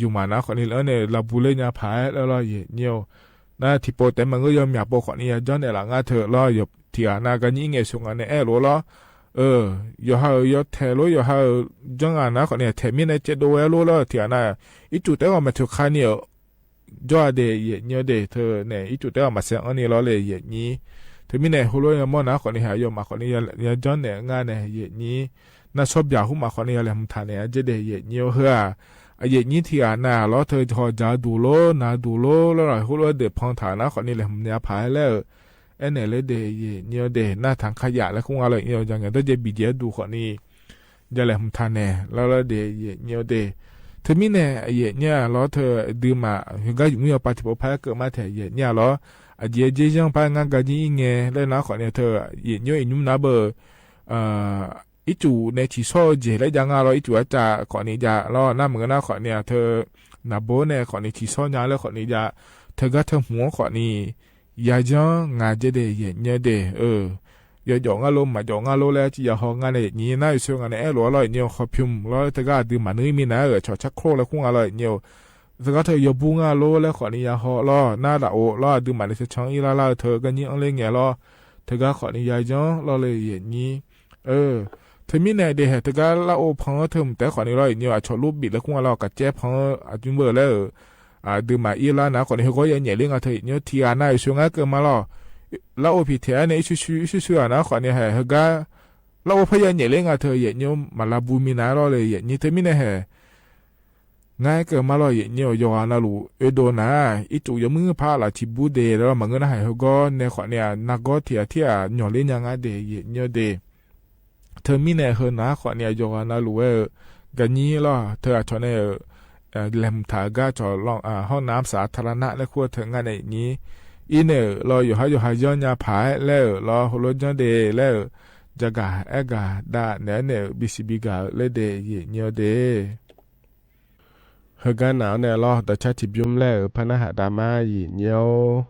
yufmaf nar khawfni laf-anr nae lavbu ler nya paq-aer laer lawr yaeqnyir-awr. Nar tiqpov taef maqngeur yawmyaq pov khawfni yajanr naeqlaf ngar teu lawr, tiqghaq nav gaqnyir ngaeqsoeq nga nae aerlof-aer lawr. Yawqha-euq yawtaeq lor, yawqha-euq janr nga nar khawfni taeq mirnae caevdov-aer lor laer tiqghaq nav ircuf taef-aer ghawqmaqtoeq kani-euq jawr-a de yaeqnyir-awr de. Teu nae ircuf taef-aer ghawqmaqsaer anr ni lawr le yaeqnyir. Teumirnae heulof-aer yamawr nar khawfni aqyawfmaf khawfni yajanr naeq ngar nae yaeqnyir. Nar sawrbyaq khoermaf khawfni ya laeqhmq taq naeq-a jeq de yaeqnyir-awr heu-aq, yaeqnyir tiqghaq nav lawr teu haw jaq-eu duq lor, naq-eu duq lor laer lawr heulof-aer deuq pan taq nar khawfni laeqhmq nya paq-aer laer-euq aernaeq ler de yaeqnyir-awr de. Nar tanqkar yaf laer kur nga lawr yaeqnyir-awr, jaqngaeq dawrjae biqjeq-aer duq khawfni ya laeqhmq taq naeq laer lawr de yaeqnyir-awr de. Teumirnae yaeqnyir-aq lawr teu aqduimaf heugar yufmr yawpav tiqpov par-aer keuv ma taeq yaeqnyir-aq lawr. Aqjeq-aer dzer zanr par-aer ngar gaqnyir ir ngae laer nar khawfni teu yaeqnyir-awr iqnymr nar beu ircuf nae ciqsawr-eu jeq laer jav nga lawr, ircuf arcav khawfni jav lawr nar maqngeur nar khawfni-aq teu naqbo nae khawfni ciqsawr nya laer khawfni jav. Teugar teu hmq-anr khawfni yajanr nga jeq de yaeqnyir-awr de. Yawjawf ngar lor maqjawf ngar lor laer civ ya haw ngar nae yaeqnyir nar yawsoe nga nae aerlof-aer lawr yaeqnyir-awr khawpymq lawr teugar aqduimaf nuir mirnae-aer-euq cawq carkor laer kur nga lawr yaeqnyir-awr. Teugar teu yawbur ngar lor laer khawfni ya haw lawr nar lafov lawr aqduimaf nae cacan-anr irlar lar-eu teu gaqnyir anr ler ngae lawr. Teugar khawfni yajanr lawr le yaeqnyir. Teumirnae de haeq teugar larov pan-anr teu mq taef-aer khawfni lawr yaeqnyir-awr aqcawq lur bif laer kur nga lawr, kaqcaer pan-anr aqjmr beu laer-euq aqduimaf irlar nar khawfni heugar yanyaf ler nga teu yaeqnyir-awr tiqghaq nav yawsoe ngar keuv ma lawr. Larov piqtaeq-aer nae irshuir shuir irshuir shuir-aq nar khawfni haeq heugar larov par yanyaf ler nga teu yaeqnyir-awr maqlavbu minav-aer lawr le yaeqnyir. Teumirnae haeq ngar-aer keuv ma lawr yaeqnyir-awr, yawqghaq navluf oedov nar ircuf yawmuir par laf tiq bur de lawr maqngeur nar haeq heugawr nae khawfni-aq nargawr tiq ghaq tir-aq nyawq ler nya ngar de yaeqnyir-awr de. Teumirnae heu nar khawfni-aq yawqghaq navluf-aer-eu gaqnyir lawr teu aqcawq nae-euq laeqhmq taq-eu gar cawq lawr hawr nav saq taqlar nar laer kur-eu teu ngar nae yaeqnyir. Irnae-euq lawr yawqhar yawqha yanr nya paq-aer laer-euq lawr heulof janr de laer-euq jagaq aergaq dav naeq-aer naeq-euq bisiq bigaq-eu laer de yaeqnyir-awr de. Heugar nav-anr nae lawr dawqcar tiqbymr laer-euq par narhaq dav ma yaeqnyir-awr.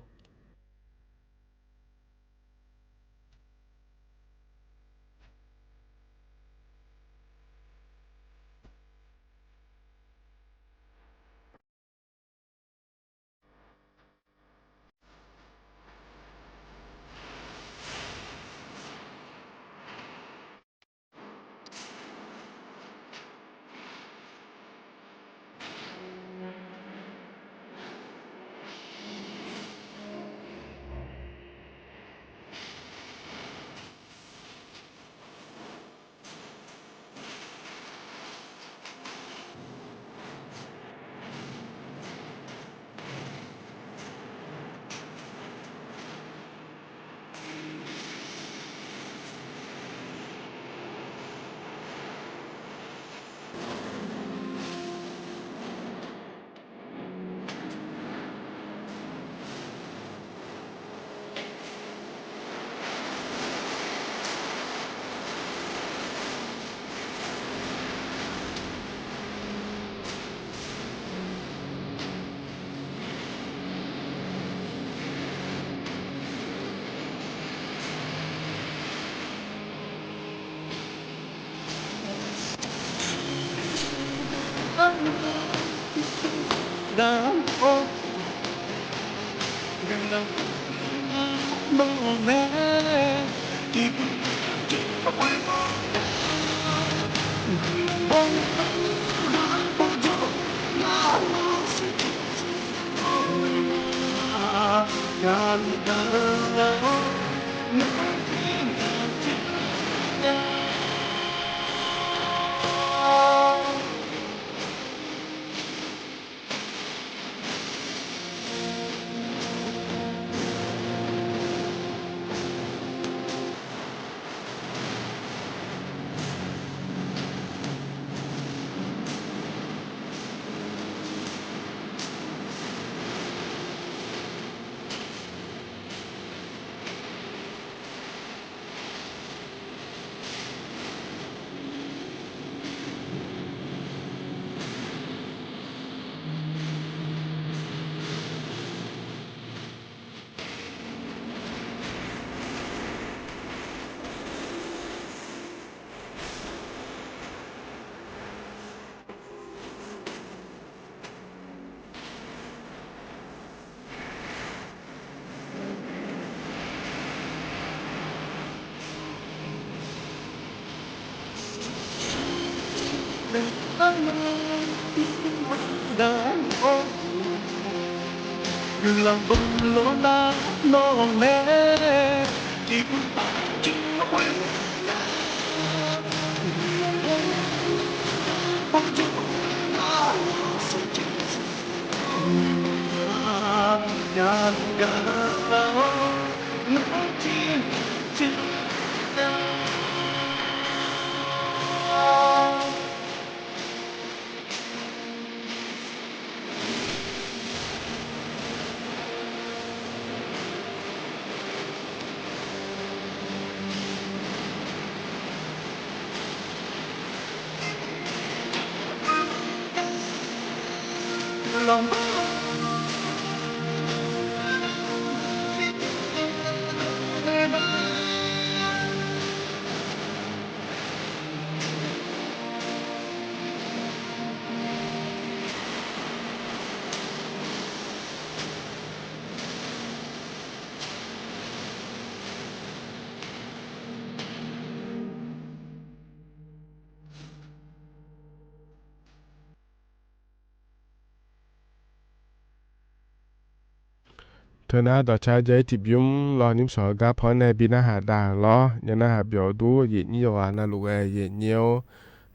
Teunar dawqcar jav-ir tiqbymr lawr, nymr shawq-eu gar paw-anr nae bi narhaq dav lawr. Nya narhaq byawq dur, yaeqnyir yawqghaq navluf ghae yaeqnyir-or.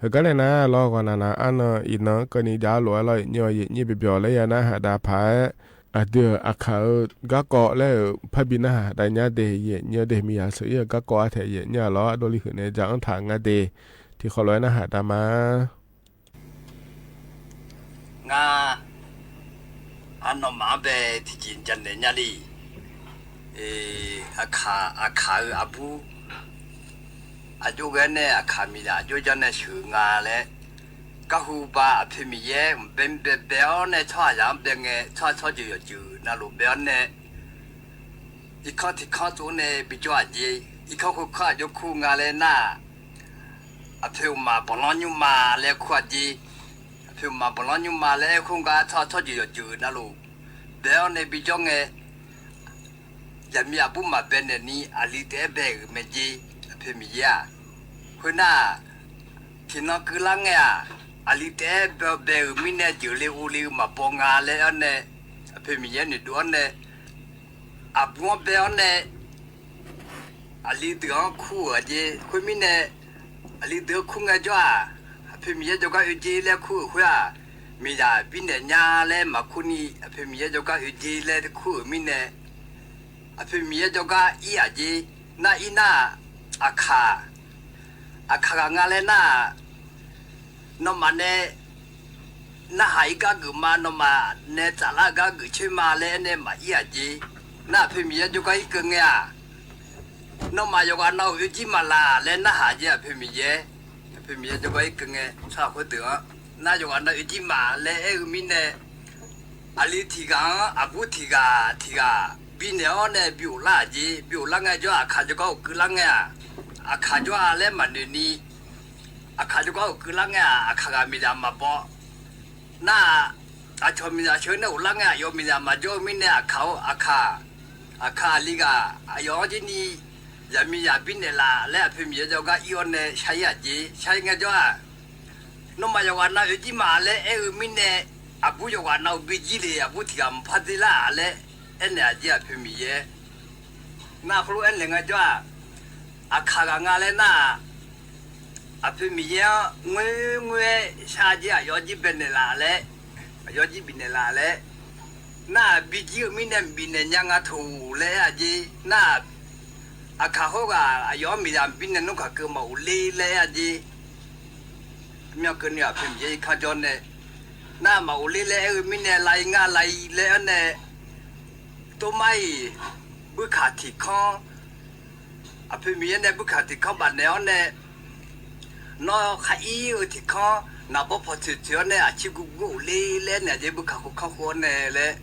Heugar nae nar lawr, ghawqnaq naq arnan iqnan keuvni jav-ar lof-aer lawr, yaeqnyir-awq, yaeqnyir byawq laer ya narhaq dav paq-aer, aqdui-euq aqkaq-eu garkawv laer-euq parbi narhaq dav nyar de, yaeqnyir-awq de, miqyaq sheuq-ir-euq garkawv artaeq yaeqnyir-a lawr, ardovli huiq naeq ja-anr taq ngar de, tiqkhawf lof-aer narhaq dav ma. Ngar, arnawmaf-anr bae tiqjeq janaeq nya le. Aqkaq, aqkaq-euq aqbur aqjox ghae-awr nae, aqkaq miqzaq aqjox janr nae sheuq nga laer, garhu ba aqpoeq Miqyaer mqbae mqbae bae-awr nae tsawrhaqzaq-anr bae ngae, tsawrhaq tsawrjeuq yawqjeuq navluf bae-awr nae, irkanr tiqkanr tsov-awr nae bijawr-aq jeq, irkanr khoerkanr aqjox kur nga laer nar-aq, aqpoeq uqmaq banqlanr nymrma laer kur-aq jeq, aqpoeq uqmaq banqlanr nymrma laer aer khoer gar tsawrhaq tsawrjeuq yawqjeuq navluf bae-awr nae bijawr ngae, zaqmiq aqbur maqbae naeq ni aqli taef-aer bae-euq mae jeq, aqpoeq Miqyaer-aq. Khoernar-aq, tiqnan keuvlar ngae-aq, aqli taef-aer bae-euq mirnae jeuqle ovle-eu maqbaw nga laer-awr nae, aqpoeq Miqyaer noeqdov-awr nae, aqbur-anr bae-awr nae, aqli deuq-anr kur-euq-aq jeq. Khoermirnae, aqli deuq-anr kur ngaejawr-aq, aqpoeq Miqyaer jawrgar oe jeq laer kur-euq khoer-aq, miqzaq birnaeq nya laer maqkur ni, aqpoeq Miqyaer jawrgar oe jeq laer kur-euq mirnae, aqpoeq Miqyaer jawrgar ir-aq jeq. Nar ir nar-aq, aqkaq, aqkaq ghaq nga laer nar-aq, nawmaf nae narhaq-ir gar geuf ma, nawmaf nae tsaflar-eu gar geuf coer ma laer aernae maqir-aq jeq. Nar aqpoeq Miqyaer jawrgar irkeuv ngae-aq, nawmaf yawqghaq nav-euq oe jir maqlaq laer narhaq jeq, aqpoeq Miqyaer. Aqpoeq Miqyaer jawrgar irkeuv ngae, tsawrhaq khoerdeuq-anr nar yawqghaq nav oe jir ma laer aer-eu mirnae, aqli tiq ghaq-anr aqbur tiq ghaq tiq ghaq binaeq-awr nae bi ghoflar-aq jeq. Bi ghoflar ngaejawr, aqkaq jawrgar ghofkeuvlar ngae-aq, aqkaq jawr-a laer maqnoeq ni, aqkaq jawrgar ghofkeuvlar ngae-aq, aqkaq ghaq miqzaq maqbaw. Nar-aq, aqcawq miqzaq sheuq nae ghoflar ngae, aqyawf miqzaq maqjawr-eu mirnae, aqkaq-or, aqkaq, aqkaq aqli ghaq aqyawf-anr jir ni, zaqmiqzaq birnaeq laf laer aqpoeq Miqyaer jawrgar ir-awr nae shar-ir-aq jeq. Shar-ir ngaejawr-aq, nawmaf yawqghaq nav oe jir ma laer aer-eu mirnae, aqbur yawqghaq nav-euq bi jir le, aqbur tiq ghaq maqpar dzerlar-aq laer aernaeq-aq jeq, aqpoeq Miqyaer. Nar heulof-aer naeq ngaejawr-aq, aqkaq ghaq nga laer nar-aq, aqpoeq Miqyaer-anr ngoerngoer-aer shar-a jeq, aqyawf jir baenaeq laf laer, aqyawf jir bifnaeq laf laer, nar-aq bi jir-eu mirnae bifnaeq nya nga toq laer aer-a jeq. Nar-aq, aqkaq khoerghaq aqyawf-anr miqzaq binaeq nmr kaqkeuv maqghofler laer aer-a jeq. Myanr keuvni aqpoeq Miqyaer irkanr jawr nae, nar maqghofler laer aer-eu mirnae, lav-ir ngar lav-ir laer-awr nae, tormar-iq buirkaq tiq kanr, aqpoeq Miqyaer nae buirkaq tiq kanr bafnaeq-awr nae, nawr khar ir-eu tiq kanr naqbawr pawqtsoeq tsoeq-awr nae, aqcir gurgur ghofler laer naeq-a jeq, buirkaq khoerkanr khof-awr nae laer.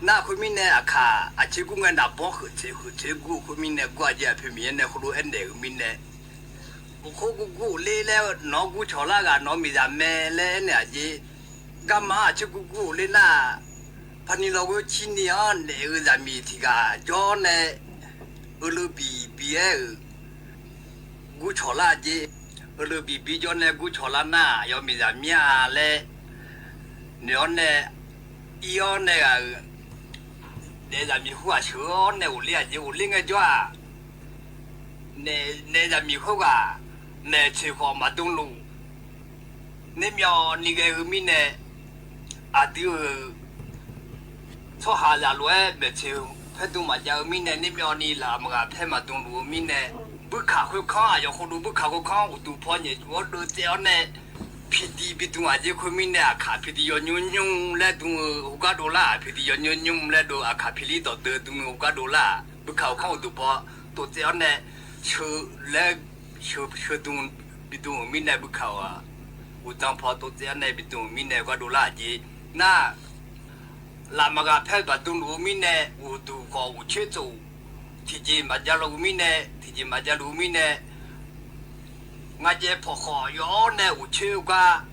Nar khoermirnae, aqkaq aqcir gur ngae, naqbawr heuq tsoeq heuq tsoeq gur khoermirnae gur-a jeq, aqpoeq Miqyaer nae heulof-aer naeq-euq mirnae, khoer gurgur ghofler laer, nawq-anr gur cawqlar ghaq nawq-eu miqzaq mae laer aernaeq-aq jeq. Garma-anr aqcir gurgur ghofler nar-aq, paqni lawghoer cirni-anr naeq-eu zaqmiq tiq ghaq jawr nae, euleuvbiq bi-aer-euq gur cawqlar-a jeq. Heulof bif bijawr nae gurcawq lar nar, aqyawf miqzaq mir-a laer noeq-awr nae, ir-awr nae ghaq-euq naef zaqmiq khoerghaq sheuq-awr nae ghofler-aq jeq, ghofler ngaejawr-aq, naef zaqmiq khoerghaq maeqtsoeq khawf maqdmluf, nermyawvni ghae-eu mirnae, aqdui-euq tsawrhaqzaq lof-aer maeqtsoeq paer dm maqjav-eu mirnae, nermyawvni laf maqghaq paer maqdmluf-eu mirnae, buirkaq khoerkanr, aqyawf khawdov buirkaq khoerkanr uqduq paw nyaef juf-awr deuvtsaev-awr nae, piqdiq bidm-aq jeq khoermirnae, aqkaq piqdiq yawnymr nymr laer dm-eu heugar dovlar-aq, piqdiq yawnymr nymr laer dov, aqkaq piqlir dawqdeuv dm-eu heugar dovlar-aq, buirkaq khoerkanr uqduq paw tovtsaev-awr nae, sheu laer sheu dm bidm-euq mirnae, buirkaq-aq uqdzan paw tovtsaev-awr nae bidm-euq mirnae heugar dovlar-aq jeq nar, laf maqghaq paer-eu baqdmluf-eu mirnae, uqduq khawf uqcoer tsof tiqjeq maqjav luf-eu mirnae, tiqjeq maqjav luf-eu mirnae, ngaqjaev pawqkhawf yawf-awr nae uqcoer gar,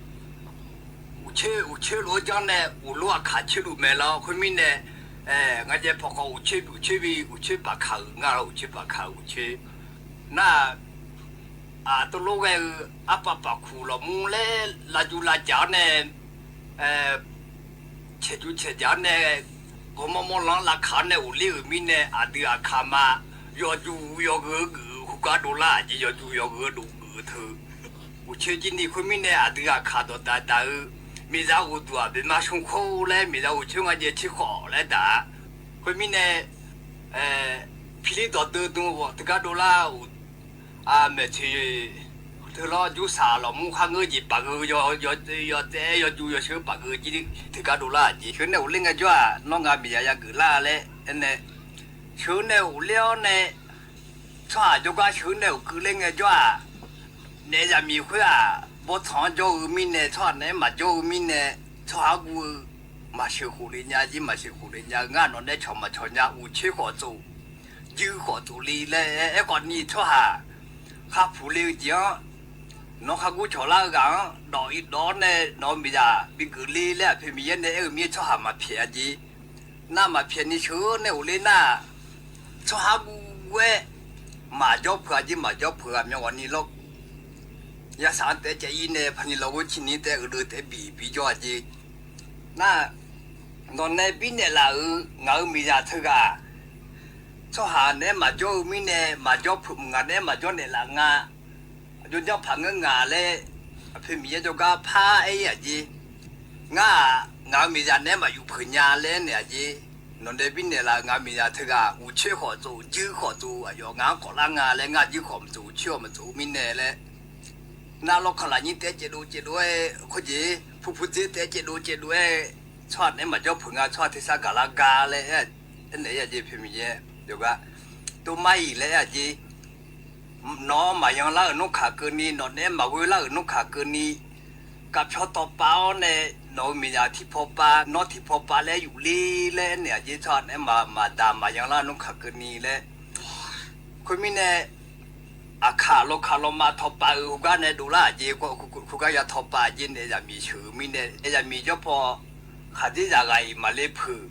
uqcoer uqcoer lof-aer janr nae uqlof aqkaq coerluf mae lawr. Khoermirnae, ngaqjaev pawqkhawf uqcoer bi uqcoer bi uqcoer paqkaq-euq nga lawr, uqcoer paqkaq-euq uqcoer nar, aqtov lof ghae-eu arpav paqkuq lawqmur laer lavjuv lavjaq-awr nae, caeqjuv caeqjaq-awr nae, ghawrmawr mawr lan-anr lavkaq-awr nae ghofler-euq mirnae, aqdui aqkaq ma yawjuv yawgheu-eu geuf-eu heugar dovlar-aq jeq, yawjuv yawgheu-eu dov geuf-eu teu. Uqcoer jir ni khoermirnae, aqdui aqkaq dawqdaq daq-eu, miqzaq uqduq-aq boeqma smr khoer laer, miqzaq uqcoer ngaqjaev coer khawf laer daq-a. Khoermirnae, piqlir dawqdeuv dm-eu khawf teugar dovlar-euq maeqtsoeq teu lawr, jursaq lawqmur kharngeur jeq paqgeu, yawtsaev yawjuv yawsheu paqgeu jir teugar dovlar-aq jeq, sheuq nae ghofler ngaejawr-aq, nawr ngaq miqzaq yageuf lar laer aernae, sheuq nae ghofler-awr nae, tsawrhaq jawrgar sheuq nae ghofkeuv ler ngaejawr-aq, naef zaqmiq khoer-aq bawrtsanq-anr jawr-eu mirnae, tsawrhaq naeq-aer maqjawr-eu mirnae, tsawrhaq guv-eu maqsheuq khof le nya jir, maqsheuq khof le nya-eu ngar, nawq nae cawq maqcawq nya, uqcoer khawf tsof, juir khawf tsof le laer aerkhawf ni, tsawrhaq kharpuq le-eu jeq-anr, nawq khargur cawq lar-eu ghaq-anr dawq irdawv-awr nae nawq-eu miqzaq bigeuf le laer Aqpoeq Miqyaer nae aer-eu mir-aer tsawrhaq maqpyaeq-a jeq. Nar maqpyaeq ni sheuq nae ghofler nar, tsawrhaq guv-aer maqjawr peuq-a jeq, maqjawr peuq aqmyan ghawqni lawr. Yasaq-anr taef-aer caev-ir nae paqni lawr ghoer ciqni taef-aer uiqdeuv taef-aer bif bijawr-a jeq. Nar, nawq nae birnaeq laf-euq ngaq-euq miqzaq teughaq, tsawrhaq naeq-aer maqjawr-eu mirnae maqjawr peuq, ngaq naeq-aer maqjawr naeqlaf nga. Aqjox janr paq ngeur nga laer, Aqpoeq Miqyaer jawrgar par aer-ir-aq jeq. Ngar-aq, ngaq-euq miqzaq naeq-aer maqyuf peuq nya laer naeq-aq jeq. Nawq nae birnaeq laf-euq ngaq-euq miqzaq teughaq uqcoer khawf tsof, juir khawf tsof, aqyawf ngaq-anr kawf lar nga laer, ngar juir khawf maqtsof, uqcoer khawf maqtsof-eu mirnae laer, nar lawrkaq lafnyir taef-aer caevdov caevdov-aer khoerjeq, purpurdzer taef-aer caevdov caevdov-aer, tsawrhaq naeq-aer maqjawr peuq nga, tsawrhaq tersar gaqlar gar laer aernaeq-ir-aq jeq. Aqpoeq Miqyaer jawrgar, tov mar-iq laer aer-aq jeq. Nawq-anr maqyan lar-euq nmr kaq keuvni, nawq naeq-aer maqghoer lar-euq nmr kaq keuvni, kavpyawr tawvpav-awr nae, nawq-euq miqzaq tiqpaw pav, nawr tiqpaw pav laer yufler laer aernaeq-aq jeq. Tsawrhaq naeq-aer maqdaq maqyan lar-euq nmr kaq keuvni laer. Khoermirnae, aqkaq lawkaq lawma tawvpav-euq heugar nae dovlar-aq jeq, khoergar ya tawvpav-aq jeq nae zaqmiq sheuq-eu mirnae, zaqmiq jawrpaw khaqdzerzaq ghaq-iq maqle peuq,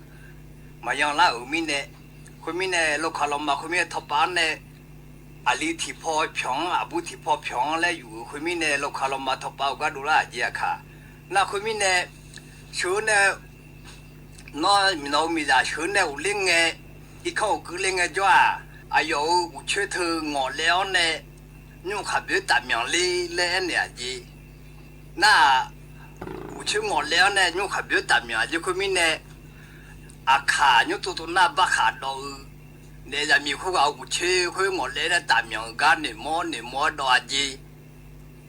maqyan lar-euq mirnae, khoermirnae lawkaq lawma khoermirnae tawvpav-anr nae, aqli tiqpaw pyawq-anr, aqbur tiqpaw pyawq-anr laer yuf-euq khoermirnae, lawkaq lawma tawvpav-eu gar dovlar-aq jeq aqkaq. Nar khoermirnae, sheuq-eu nae, nawr miqnawq-eu miqzaq sheuq-eu nae ghofler ngae, irkanr ghofkeuv ler ngaejawr-aq, aqyawf-euq uqcoer teu ngawqlaev-awr nae, nymr khaqboeq-aer tafmyanq ler laer aernaeq-aq jeq. Nar-aq, uqcoer ngawqlaev-awr nae nymr khaqboeq-aer tafmyanq-aq jeq khoermirnae, aqkaq nymr tsov tsov nar barkhaq dawv-eu, naef zaqmiq khoerghaq-euq uqcoer khoer ngawqlaev nae tafmyanq-euq gar noeqmawr noeqmawr-aer dawv-a jeq.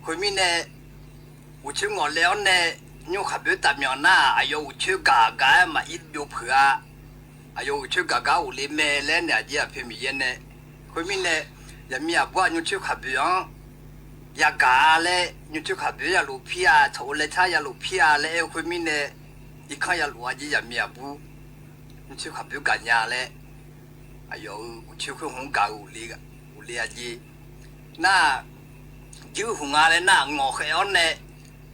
Khoermirnae, uqcoer ngawqlaev-awr nae nymr khaqboeq-aer tafmyanq nar-aq, aqyawf uqcoer gaq gaq-aer maqir byov peuq-a. Aqyawf uqcoer gaq gar ghofle mae laer naeq-aq jeq, Aqpoeq Miqyaer nae. Khoermirnae, zaqmiq aqbur-aq nymr coer khaqboeq-anr yagaq-a laer, nymr coer khaqboeq-anr yalof pir-a, tsawq-eu laer tar yalof pir-a laer aer-eu khoermirnae, irkanr yalof-a jeq, zaqmiq aqbur nymr coer khaqboeq gaqnya laer, aqyawf-euq uqcoer khoer hmq-anr gaq-eu ghofle-a jeq. Nar, juir hmq nga laer nar, ngawqkhaeq-awr nae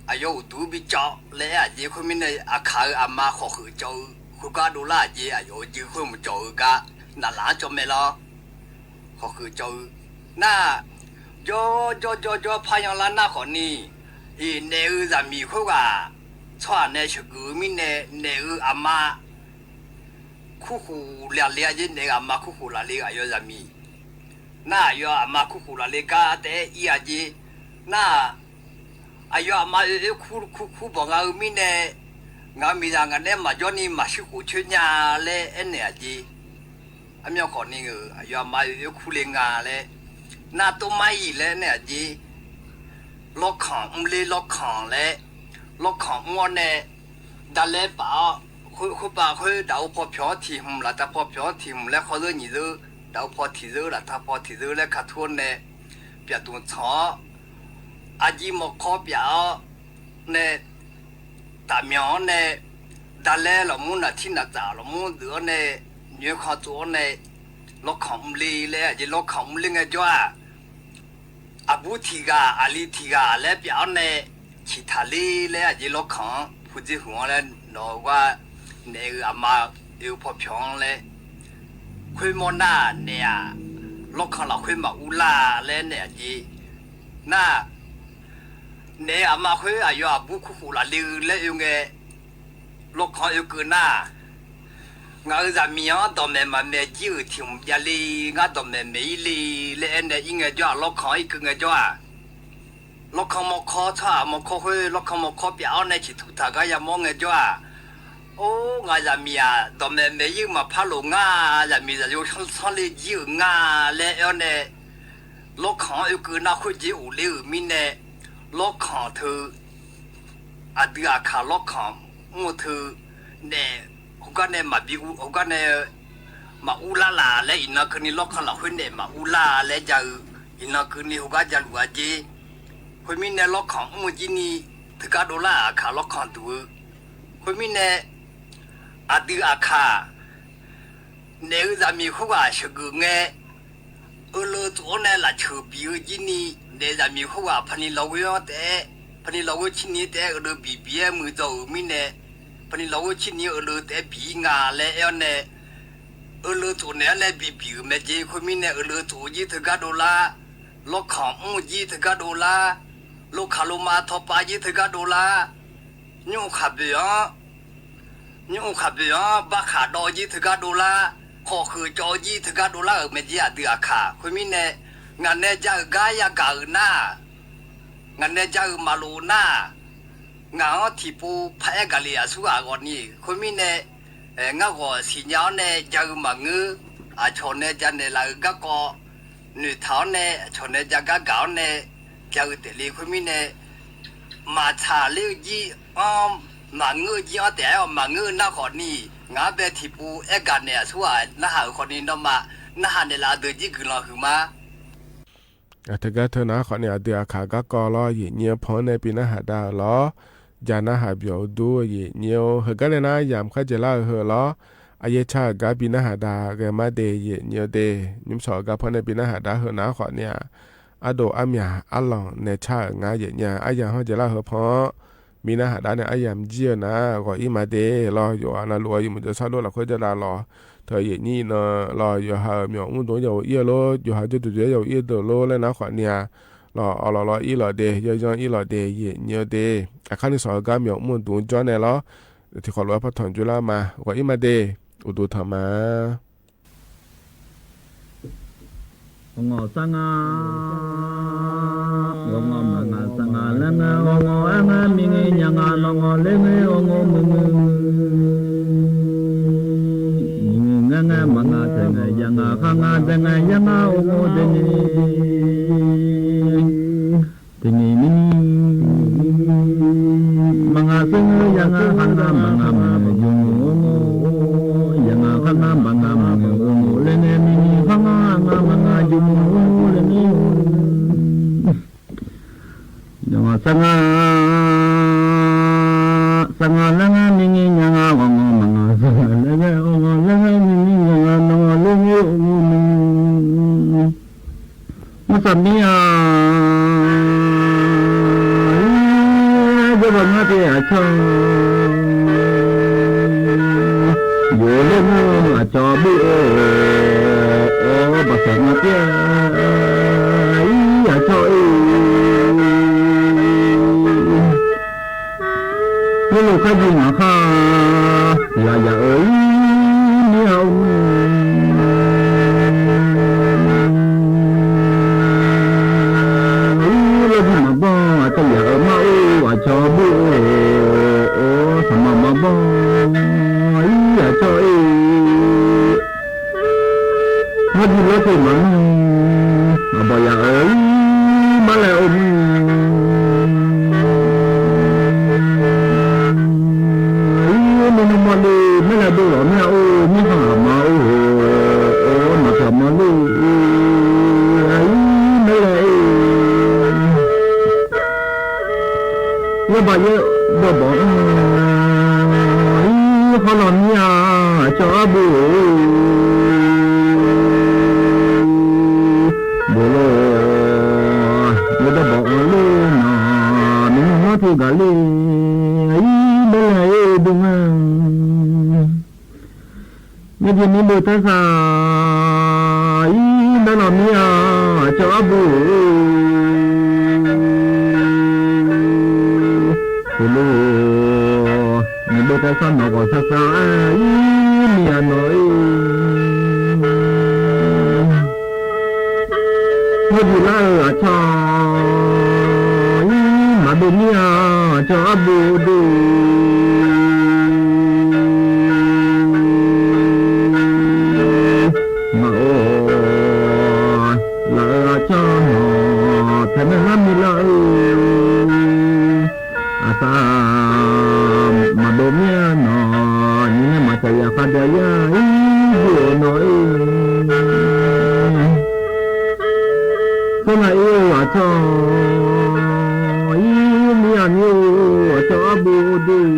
aqyawf uqduq-anr bicawv laer aer-aq jeq khoermirnae, aqkaq-euq aqma khawqkhoeq cawv-eu khoergar dovlar-aq jeq, aqyawf-euq juir khoer hmq cawv-eu gar naqlaf-anr cawv mae lawr. Khawqkhoeq cawv-eu nar, jawr jawr jawr jawr paryanlar nar khawfni, iq naef-eu zaqmiq khoerghaq tsawrhaq nae sheuqgeuf-eu mirnae naef-eu aqma kurkhof lafle-a jeq, naef-eu aqma kurkhof lafle-eu aqyawf zaqmiq nar, aqyawf aqma kurkhof lafle gar taef-aer ir-a jeq nar, aqyawf aqma oe oer kur kur kur bawq nga-eu mirnae, ngaq-euq miqzaq ngaq nae maqjawr ni maqshuir khof coer nya laer aernaeq-aq jeq. Armyan khawfni-euq aqyawf aqma oe oer kur le nga laer, nar tov mar-iq laer aernaeq-aq jeq. Lawrkanq mrler lawrkanq laer, lawrkanq mr-awr nae daqlaer paf-awr, khoerpav khoer daqov paw pyawq-anr tiq hmq laftav paw pyawq-anr tiq hmq laer khawr zeur nyiq zeur, daqov paw tiq zeur laftav paw tiq zeur laer ka tur-awr nae, pyaf dmq tsanq-awr, aqjir mawrkawr pyaf-awr nae, tafmyanq-anr nae, daqlaer lafmur naqtir naqtsaf lafmur deuq-awr nae, nyoerkanq tsov-awr nae, lawrkanq mrler laer-aq jeq, lawrkanq mrler ngaejawr-aq, aqbur tiq ghaq aqli tiq ghaq laer pyaf-awr nae, ciqtaq ler laer-aq jeq, lawrkanq-anr pudzer huiq-anr laer nawq-eu gar naef-eu aqma oe-eu paw pyawq-anr laer, khoermawr nar naef-aq, lawrkanq lafkhoer maqur lar laer naeq-aq jeq nar, naef-eu aqma khoer aqyawf aqbur kurkhof lafle-eu laer oe ngae, lawrkanq oekeuv nar, ngaq-euq zaqmiq-anr dawqmaeq maqmaeq jir-euq tiq hmq javle, ngar dawqmaeq maeq-ir le laer aernae ir ngaejawr-aq, lawrkanq-anr irkeuv ngaejawr-aq, lawrkanq mawrkawr tsawrhaq mawrkawr khoer lawrkanq mawrkawr pyaf-awr nae ciqtuq taq gar yamawr ngaejawr-aq, or ngaq zaqmiq-aq dawqmaeq maeq-ir-eu maqpar lof ngar, zaqmiq zaqyo sanr le jir-euq nga laer aer-awr nae, lawrkanq-anr oekeuv nar khoerjeq of ler-euq mirnae, lawrkanq teu aqdui aqkaq lawrkanq mr-eu teu naef heugar nae maqbi heugar nae maqur lar laf laer iqnan keuvni lawrkanq lafkhoer naef maqur lar laer ja-eu, iqnan keuvni heugar jaluf-a jeq. Khoermirnae lawrkanq mr-eu jir ni teugar dovlar-aq aqkaq lawrkanq duq-eu. Khoermirnae aqdui aqkaq naef-eu zaqmiq khoerghaq sheuqgeuf ngae, euleuf tsof-awr nae lafceuq bif-eu jir ni, naef zaqmiq khoerghaq paqni lawghoer-anr taef-aer, paqni lawghoer cirni taef-aer euleuf bif bif-aer muiqdzaw-euq mirnae, paqni lawghoer cirni euleuf taef-aer bif-ir nga laer aer-awr nae, euleuf tsof naeq-aer nae bif bif-euq mae jeq. Khoermirnae euleuf tsof jir teugar dovlar, lawrkanq mr jir teugar dovlar, lokaq loma tawpav jir teugar dovlar, nymr-eu khaqboeq-anr nymr-eu khaqboeq-anr barkhaq dawv jir teugar dovlar, khawf kheuq cawv jir teugar dovlar-euq mae jeq aqdui aqkaq. Khoermirnae ngaq nae ja-euq gar yagaq-euq nar, ngaq nae ja-euq maqlof nar, ngaq-anr tiqpov paraer gaqlef aqsurghaq ghawqni. Khoermirnae ngar ghawq siqnya-awr nae ja-eu maqngeur, aqcawq nae ja naeqlaf-euq garkawv noeqtaq-awr nae aqcawq nae ja gar gaq-awr nae ja-eu taef le. Khoermirnae maqtsaq ler-eu jir-anr, maqngeur-eu jir-anr taef-aer-awq. Maqngeur-eu nar khawfni, ngaq-anr bae tiqpov aer gaq naeq aqsurghaq narhaq-euq khawfni nawmaf narhaq naeqlaf-eu deuq jir guiqlanq huiqma. Aq, teugar teu nar khawfni aqdui aqkaq garkawv lawr, aqyuif aqnyir-anr pan-anr nae bi narhaq dav-euq lawr. Ja narhaq byawq-eu dur, aqyuif aqnyir-or. Heugar nae nar yamq khar dzaeqlar-euq heu lawr. Aqyaer car-euq gar bi narhaq dav ghae mar de, aqyuif aqnyir-or de. Nymr shawq-eu gar pan-anr nae bi narhaq dav heu nar khawfni-aq, ardov armyaq arlanq nae car-euq ngar, aqyuif aqnyir-aq, aryamq-anr dzaeqlar-eu heu pan-anr bi narhaq dav nae aryamq jir-eu nar ghawq-ir ma de lawr. Yawqghaq navluf-eu yawmuiq jawrshar lor lafkhoer jawrdav lawq. Teu aqyuif aqnyir iqnan lawq, yawqha-euq myawq mr dmq-anr yawf-eu ir-eu lor, yawqha jawrduq duq-aer yawf-eu ir-eu deuq lor laer nar khawfni-aq, lawq, awq lawq lawr ir lawq de, yawyanr ir lawq de, aqyuif aqnyir-or de. Aqkar ni shawq-eu gar myawq mr dmq-anr jawr nae lawr. Tiqkhawf lof-aer par tanq jurlar ma. Ghawq-ir ma de. Uqduq tanq ma. Ghawqngawq sar nga, ghawqngawq maqngaq sar nga laer ngae, ghawqngawq aer ngae, miqngae nya nga, nawq ngawq laer ngae, ghawqngawq maqngeur. Miqngae ngae ngae, maqngaq taeq ngae, ya nga, khar nga, dae ngae, ya nga, ghawqngawq dae ngae. Teuni mirni, maqngaq sar nga, ya nga, khar nga, maqngaq maqngeur, jmq-or, ya nga, khar nga, maqngaq maqngeur, ghawqngawq laer ngae, mirni, khar nga, maqngaq maqngaq, jmq-or, laer ngae. Ghawqngawq sar nga, sar nga laer ngae, mirni, nya nga, ghawqngawq maqngaq sar nga laer ngae, ghawqngawq laer ngae, mirni, nya nga, nawq ngawq laer ngae, ghawqngawq maqngeur. Maqsaq mir-a, ir, jawrbaw ngar pyeuf aqcawq, yawq laer ngeur aqcawq bur-eu, baqsaq ngar pyeuf-a, ir, aqcawq Khoerlof kharbi ngaq khar, tiq ghaq yaq-euq ir mir-a or. Ir lawrbi maqbanr aqcawq yaq-euq mar or, aqcawq bur or, saqma maqbanr ir aqcawq ir. Marbi lawr teq maqmr, aqbawq yaq-euq ir mar laer or mir. Ir nuinanr mawrle, maerlae dov lawq mir-a or, mirkhanq aqma or, or naqpyawq mawrle, ir maerlae ir. Yaerbav yaerdawq bawq-anr, ir hawrlaw mir-a, aqcawq arbo-or. Boflor, yaerdawq bawq-anr ler nawq, nuinanr mawr teq gaq ler, ir maerlae ir dov ngar. Ngaeqjeq mir beu tarsaq, ir maerlaw mir-a, aqcawq arbo-or. Boflor, ngaeq beu tarsaq nawq ghawq sar sar-aer, ir mir-a nawq-ir. Hawrduq lar-euq aqcawq, ir maqdov mir-a, aqcawq arbo dov. Ngaq-or, laf-euq aqcawq nawq, taeq nae ngar mi lar-eu. Aqsar maqdov mir-a nawq, nyiq nae maqtaq yaf khardav yar-ir yur-euq nawq-ir. Tsawrhaq ir-eu aqcawq, ir mir-a mir-or, aqcawq arbo dov.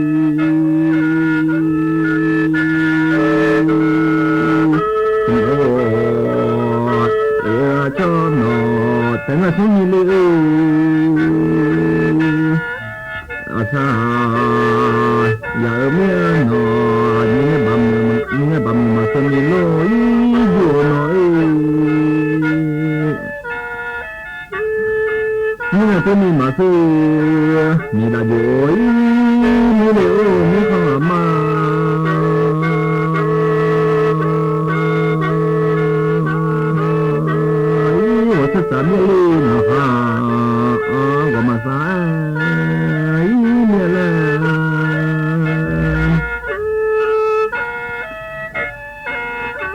Aqcawq nawq, taeq nae smr nyi le-eu. Aqsar yaq-euq mir-a nawq, nyiq nae baq muiq maqseuv ni lor-ir yur-euq nawq-ir. Mirnae tov ni maqseuv, miqdaq jov-ir mir le-or, mirkhanq aqma. Ir ghawqtser saq myav le ngaq ha, ghawqmaqsar-aer ir myav laer.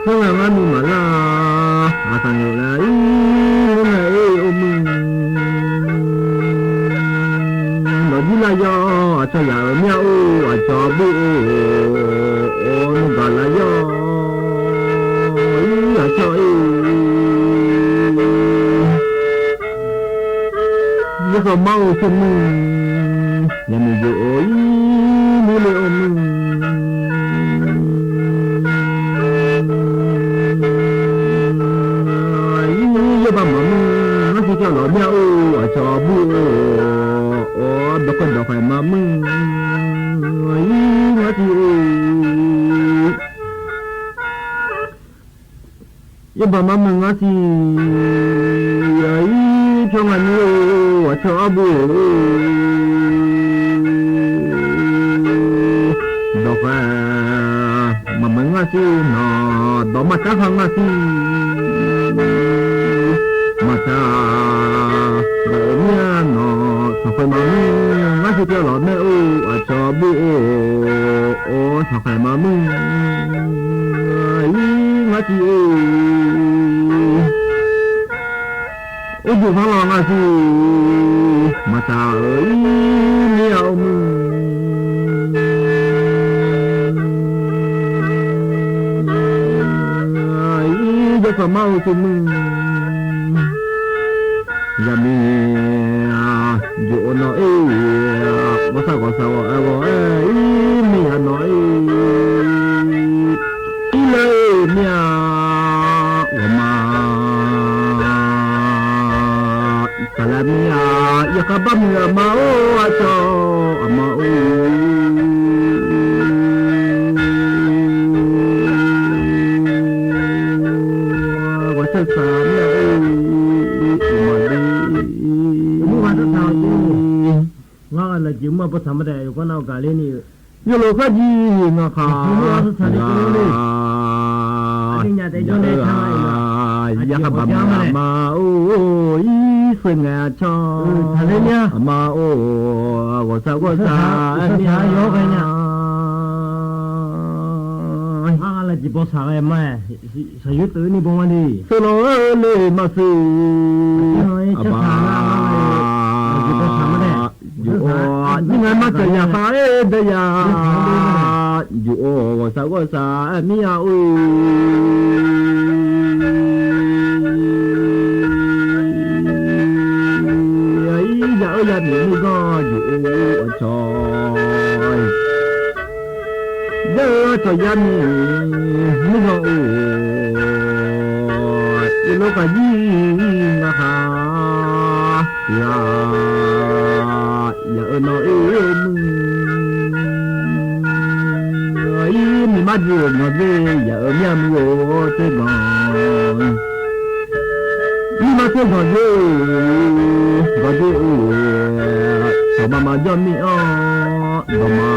Khoernae ngar nuima lar, aqsaq nyoq laer ir, khoernae ir or muir. Lawqjir lar yawr, aqcawq yaq-euq mir-a or, aqcawq bur or, or nuigaq lar yawr, ir aqcawq ir. Yawrkawv mar-eu tser muir, yaqmiq jov-or ir, muir le or muir. Ir yaerbav maqmuir, ngar siq cawv lawq myav or, aqcawq bur or, or dawqkhaeq dawqkhaeq maqmuir, ir ngar siq or. Yaerbav maqmuir ngar siq, ir pyawr nga nir or, aqcawq arbo or. Dawqkhaeq maqmuir ngar siq nawq, dawq maqtar ha ngar siq. Maqtar gaq-euq mir-a nawq, sanqkhaeq maqmuir ngar siq pyawr lawq mae or, aqcawq bur or, or sanqkhaeq maqmuir, ir ngar siq or. Urjuq fanrlawq ngar siq, maqtaq-euq ir mir-a or muir. Ir jawrkawv mar-eu tser muir, yaqmiq jov-eu nawq-ir, ghawqshaq ghawqshaq ghawq-aer ghawq-aer ir mir-a nawq-ir. Ir laer mir-a, ghawqma saqlaer mir-a, yawkhav bar muiq aqma or, aqcawq aqma or. Ghawqshaq saq mir-a or, aqma or. Ngar ghaq lafjeuq mr-a bawtsaq ma daef yawqgar nav gaqler ni-eu. Yawlof kharjir ngaq khaq. Yarkhaq baq ma ma or, irseuq ngaeq-a can. Aqma or, ghawqshaq ghawqshaq mir-a. Ngar ghaq lafjeuq bawtsaq ghae ma-aer, shaqyoer teuv ni baw ma le. Sheuqlanq-eu le maqsiq. Aqbaq juf-or, mirnae marcaq yaqkhaq-aer daeyaq. Juf-or, ghawqshaq ghawqshaq mir-a or. Yaq-eu yamiq nuirganr juf-or aqcawq. Yaq-eu aqcawq yamiq nuirganr or. Yawlof kharjir ngaq khaq. Tiq ghaq yaq-eu nawr oer muir. Ir miqmar jir-euq nyanr dzer yaq-eu mir-a muir-or tser ganq. Mirmar tser ganq dzer-eu, ganq dzer-eu, dawqma maqjawr mir-anr dawqma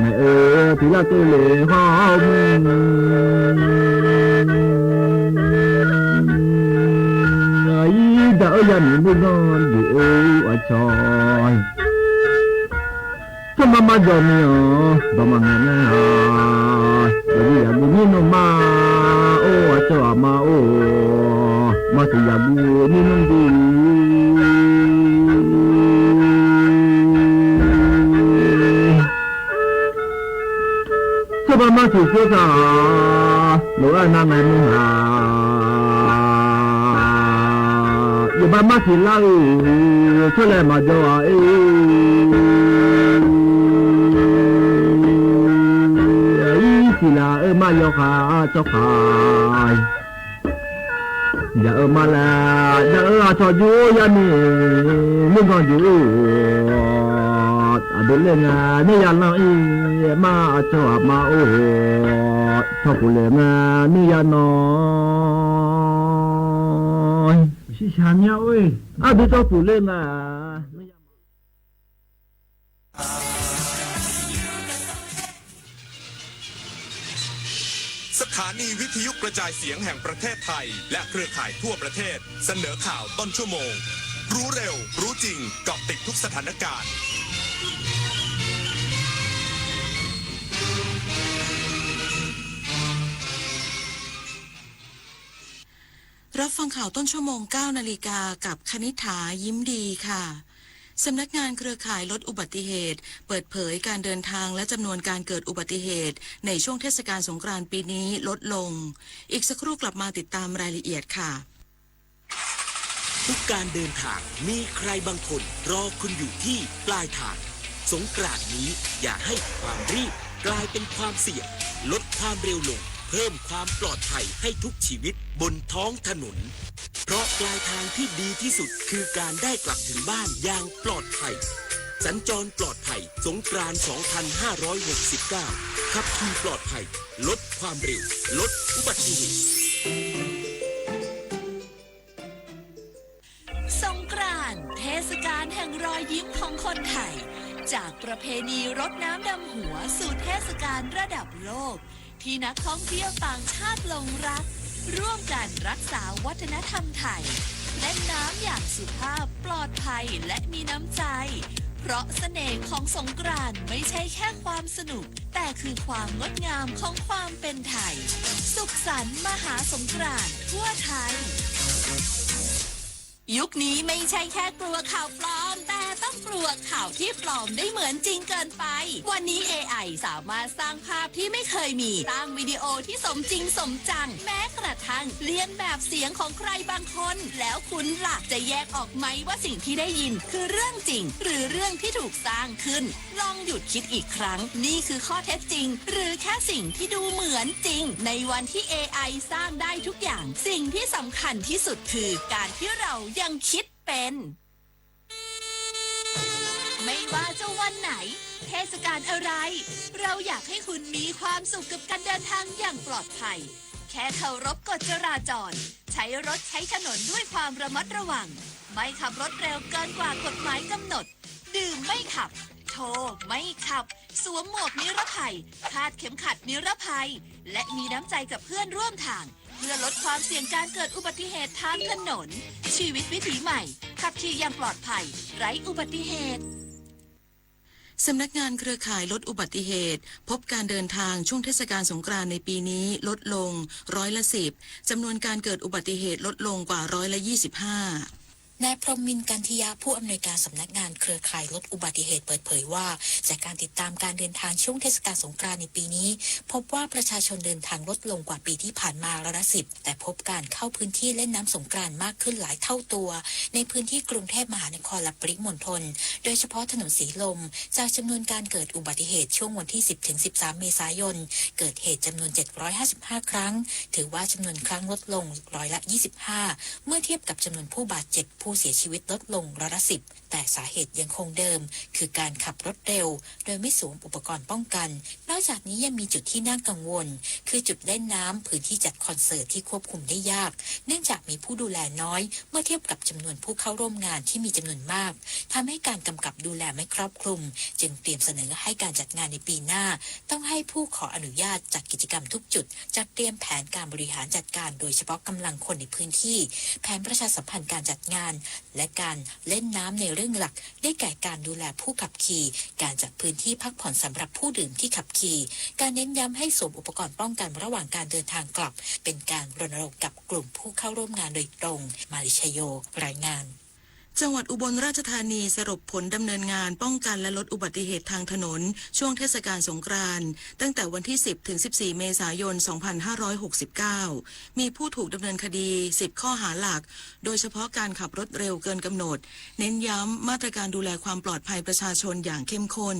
ngaeq-eu tiqlar keuvle hawr-awr muir. Irdaq-eu yamiq nuirganr juf-or aqcawq. Tsawrma ma jawq miq-anr dawqma ngaeq nar-aq, yaqguv yaqguv nyir nmr ma or, aqcawq aqma or, maqsiq yaqguv nyir nmr bi. Tsawrba martiq tsawrtaq, lof-aer nar ngaeq nmr-aq, yawba martiq lar-euq tsawrlaeq maqjawr-aq ir. Irsiq laf-eu ma yawkaq tsawrkaq. Yaq-eu ma laer, yaq-eu aqcawq juf-or yamiq nuirganr juf-or. Aqdui ler ngae nuir ya lanr ir, ma aqcawq aqma or. Tsawrkhof ler ngae nuir ya nawr. Shiqshaq mya or-e, aqdui tsawrkhof ler ngae nuir ya ma. สถานีวิทยุกระจายเสียงแห่งประเทศไทย และเครือข่ายทั่วประเทศ เสนอข่าวต้นชั่วโมง รู้เร็ว รู้จริง เกาะติดทุกสถานการณ์ รับฟังข่าวต้นชั่วโมง เก้านาฬิกา กับคณิษฐา ยิ้มดีค่ะ สำนักงานเครือข่ายลดอุบัติเหตุ เปิดเผยการเดินทางและจำนวนการเกิดอุบัติเหตุ ในช่วงเทศกาลสงกรานต์ปีนี้ลดลง อีกสักครู่กลับมาติดตามรายละเอียดค่ะ ทุกการเดินทางมีใครบางคนรอคุณอยู่ที่ปลายทาง สงกรานต์นี้อย่าให้ความรีบกลายเป็นความเสี่ยง ลดความเร็วลง เพิ่มความปลอดภัยให้ทุกชีวิตบนท้องถนน เพราะปลายทางที่ดีที่สุดคือการได้กลับถึงบ้านอย่างปลอดภัย สัญจรปลอดภัย สงกรานต์ สองพันห้าร้อยหกสิบเก้า ขับขี่ปลอดภัย ลดความเร็ว ลดอุบัติเหตุ สงกรานต์ เทศกาลแห่งรอยยิ้มของคนไทย จากประเพณีรดน้ำดำหัวสู่เทศกาลระดับโลก ที่นักท่องเที่ยวต่างชาติหลงรัก ร่วมกันรักษาวัฒนธรรมไทย เล่นน้ำอย่างสุภาพ ปลอดภัย และมีน้ำใจ เพราะเสน่ห์ของสงกรานต์ไม่ใช่แค่ความสนุก แต่คือความงดงามของความเป็นไทย สุขสันต์มหาสงกรานต์ทั่วไทย ยุคนี้ไม่ใช่แค่กลัวข่าวปลอม แต่ต้องกลัวข่าวที่ปลอมได้เหมือนจริงเกินไป วันนี้ เอไอ สามารถสร้างภาพที่ไม่เคยมี สร้างวิดีโอที่สมจริงสมจัง แม้กระทั่งเลียนแบบเสียงของใครบางคน แล้วคุณล่ะ จะแยกออกไหมว่าสิ่งที่ได้ยินคือเรื่องจริง หรือเรื่องที่ถูกสร้างขึ้น ลองหยุดคิดอีกครั้ง นี่คือข้อเท็จจริง หรือแค่สิ่งที่ดูเหมือนจริง ในวันที่ เอไอ สร้างได้ทุกอย่าง สิ่งที่สำคัญที่สุดคือการที่เรายังคิดเป็น ไม่ว่าจะวันไหน เทศกาลอะไร เราอยากให้คุณมีความสุขกับการเดินทางอย่างปลอดภัย แค่เคารพกฎจราจร ใช้รถใช้ถนนด้วยความระมัดระวัง ไม่ขับรถเร็วเกินกว่ากฎหมายกำหนด ดื่มไม่ขับ โทรไม่ขับ สวมหมวกนิรภัย คาดเข็มขัดนิรภัย และมีน้ำใจกับเพื่อนร่วมทาง เพื่อลดความเสี่ยงการเกิดอุบัติเหตุทางถนน ชีวิตวิถีใหม่ ขับขี่อย่างปลอดภัย ไร้อุบัติเหตุ สำนักงานเครือข่ายลดอุบัติเหตุ พบการเดินทางช่วงเทศกาลสงกรานต์ในปีนี้ลดลงร้อยละสิบ จำนวนการเกิดอุบัติเหตุลดลงกว่าร้อยละยี่สิบห้า นายพรหมมินทร์ กันทิยะ ผู้อำนวยการสำนักงานเครือข่ายลดอุบัติเหตุเปิดเผยว่า จากการติดตามการเดินทางช่วงเทศกาลสงกรานต์ในปีนี้ พบว่าประชาชนเดินทางลดลงกว่าปีที่ผ่านมาร้อยละสิบ แต่พบการเข้าพื้นที่เล่นน้ำสงกรานต์มากขึ้นหลายเท่าตัว ในพื้นที่กรุงเทพมหานครและปริมณฑล โดยเฉพาะถนนสีลม จากจำนวนการเกิดอุบัติเหตุช่วงวันที่สิบถึงสิบสามเมษายน เกิดเหตุจำนวนเจ็ดร้อยห้าสิบห้าครั้ง ถือว่าจำนวนครั้งลดลงร้อยละยี่สิบห้า เมื่อเทียบกับจำนวนผู้บาดเจ็บผู้เสียชีวิตลดลงร้อยละสิบ แต่สาเหตุยังคงเดิม คือการขับรถเร็ว โดยไม่สวมอุปกรณ์ป้องกัน นอกจากนี้ยังมีจุดที่น่ากังวล คือจุดเล่นน้ำ พื้นที่จัดคอนเสิร์ตที่ควบคุมได้ยาก เนื่องจากมีผู้ดูแลน้อย เมื่อเทียบกับจำนวนผู้เข้าร่วมงานที่มีจำนวนมาก ทำให้การกำกับดูแลไม่ครอบคลุม จึงเตรียมเสนอให้การจัดงานในปีหน้า ต้องให้ผู้ขออนุญาตจัดกิจกรรมทุกจุด จัดเตรียมแผนการบริหารจัดการ โดยเฉพาะกำลังคนในพื้นที่ แผนประชาสัมพันธ์การจัดงาน และการเล่นน้ำในเรื่องหลัก ได้แก่การดูแลผู้ขับขี่ การจัดพื้นที่พักผ่อนสำหรับผู้ดื่มที่ขับขี่ การเน้นย้ำให้สวมอุปกรณ์ป้องกันระหว่างการเดินทางกลับ เป็นการรณรงค์กับกลุ่มผู้เข้าร่วมงานโดยตรง มาริชโย รายงาน จังหวัดอุบลราชธานีสรุปผลดำเนินงานป้องกันและลดอุบัติเหตุทางถนนช่วงเทศกาลสงกรานต์ ตั้งแต่วันที่สิบถึงสิบสี่เมษายน สองพันห้าร้อยหกสิบเก้า มีผู้ถูกดำเนินคดี สิบข้อหาหลัก โดยเฉพาะการขับรถเร็วเกินกำหนด เน้นย้ำมาตรการดูแลความปลอดภัยประชาชนอย่างเข้มข้น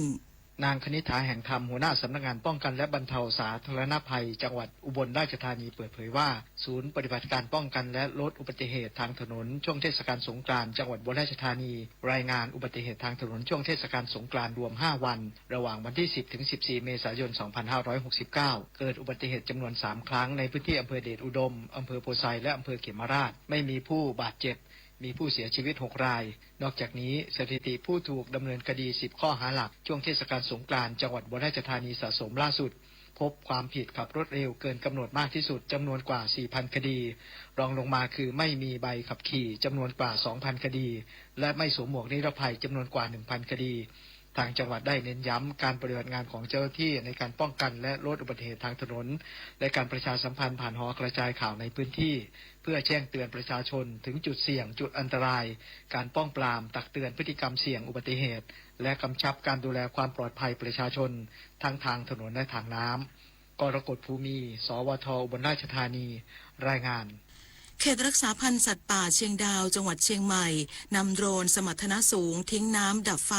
นางคณิษฐา แห่งธรรม หัวหน้าสำนักงานป้องกันและบรรเทาสาธารณภัยจังหวัดอุบลราชธานีเปิดเผยว่า ศูนย์ปฏิบัติการป้องกันและลดอุบัติเหตุทางถนนช่วงเทศกาลสงกรานต์จังหวัดอุบลราชธานี รายงานอุบัติเหตุทางถนนช่วงเทศกาลสงกรานต์รวมห้าวัน ระหว่างวันที่สิบถึงสิบสี่เมษายน สองพันห้าร้อยหกสิบเก้า เกิดอุบัติเหตุจำนวนสามครั้งในพื้นที่อำเภอเดชอุดม อำเภอโพไซ และอำเภอเขมราช ไม่มีผู้บาดเจ็บ มีผู้เสียชีวิตหกราย นอกจากนี้ สถิติผู้ถูกดำเนินคดี สิบข้อหาหลัก ช่วงเทศกาลสงกรานต์จังหวัดอุบลราชธานีสะสมล่าสุด พบความผิดขับรถเร็วเกินกำหนดมากที่สุดจำนวนกว่า สี่พันคดี รองลงมาคือไม่มีใบขับขี่จำนวนกว่า สองพันคดี และไม่สวมหมวกนิรภัยจำนวนกว่า หนึ่งพันคดี ทางจังหวัดได้เน้นย้ำการปฏิบัติงานของเจ้าหน้าที่ในการป้องกันและลดอุบัติเหตุทางถนน และการประชาสัมพันธ์ผ่านหอกระจายข่าวในพื้นที่ เพื่อแจ้งเตือนประชาชนถึงจุดเสี่ยง จุดอันตราย การป้องปราม ตักเตือนพฤติกรรมเสี่ยงอุบัติเหตุ และกำชับการดูแลความปลอดภัยประชาชน ทั้งทางถนนและทางน้ำ กรกฎ ภูมี สวท อุบลราชธานี รายงาน เขตรักษาพันธุ์สัตว์ป่าเชียงดาว จังหวัดเชียงใหม่ นำโดรนสมรรถนะสูงทิ้งน้ำดับไฟ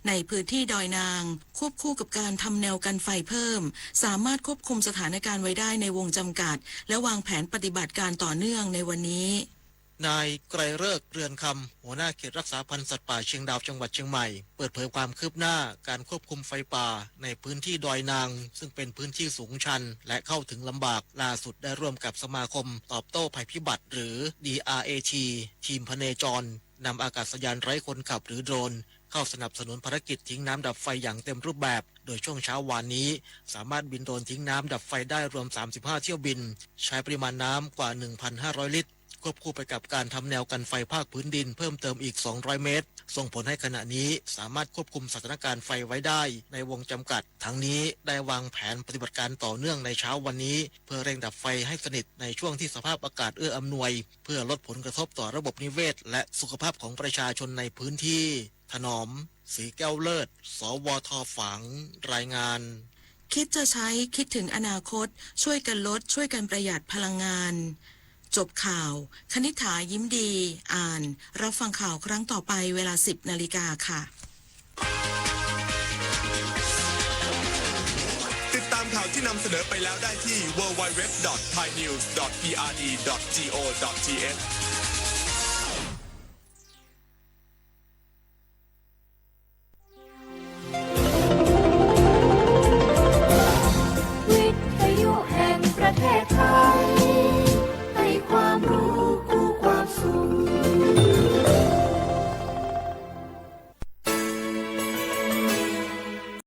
ในพื้นที่ดอยนาง ควบคู่กับการทำแนวกันไฟเพิ่ม สามารถควบคุมสถานการณ์ไว้ได้ในวงจำกัด และวางแผนปฏิบัติการต่อเนื่องในวันนี้ นายไกรฤกษ์ เรือนคำ หัวหน้าเขตรักษาพันธุ์สัตว์ป่าเชียงดาว จังหวัดเชียงใหม่ เปิดเผยความคืบหน้าการควบคุมไฟป่าในพื้นที่ดอยนาง ซึ่งเป็นพื้นที่สูงชันและเข้าถึงลำบาก ล่าสุดได้ร่วมกับสมาคมตอบโต้ภัยพิบัติหรือ ดีอาร์เอที ทีมพเนจร นำอากาศยานไร้คนขับหรือโดรน เข้าสนับสนุนภารกิจทิ้งน้ำดับไฟอย่างเต็มรูปแบบ โดยช่วงเช้าวานนี้ สามารถบินโดรนทิ้งน้ำดับไฟได้รวม สามสิบห้าเที่ยวบิน ใช้ปริมาณน้ำกว่า หนึ่งพันห้าร้อยลิตร ควบคู่ไปกับการทำแนวกันไฟภาคพื้นดินเพิ่มเติมอีก สองร้อยเมตร ส่งผลให้ขณะนี้สามารถควบคุมสถานการณ์ไฟไว้ได้ในวงจำกัด ทั้งนี้ได้วางแผนปฏิบัติการต่อเนื่องในเช้าวันนี้ เพื่อเร่งดับไฟให้สนิทในช่วงที่สภาพอากาศเอื้ออำนวย เพื่อลดผลกระทบต่อระบบนิเวศและสุขภาพของประชาชนในพื้นที่ ถนอม ศรีแก้วเลิศ สวท ฝาง รายงาน คิดจะใช้ คิดถึงอนาคต ช่วยกันลด ช่วยกันประหยัดพลังงาน จบข่าว คณิษฐา ยิ้มดี อ่าน รับฟังข่าวครั้งต่อไปเวลา สิบนาฬิกาค่ะ ติดตามข่าวที่นำเสนอไปแล้วได้ที่ ดับเบิลยู ดับเบิลยู ดับเบิลยู ดอท ไทยนิวส์ ดอท พีอาร์ดี ดอท จี โอ ดอท ที เอช วิทยุแห่งประเทศไท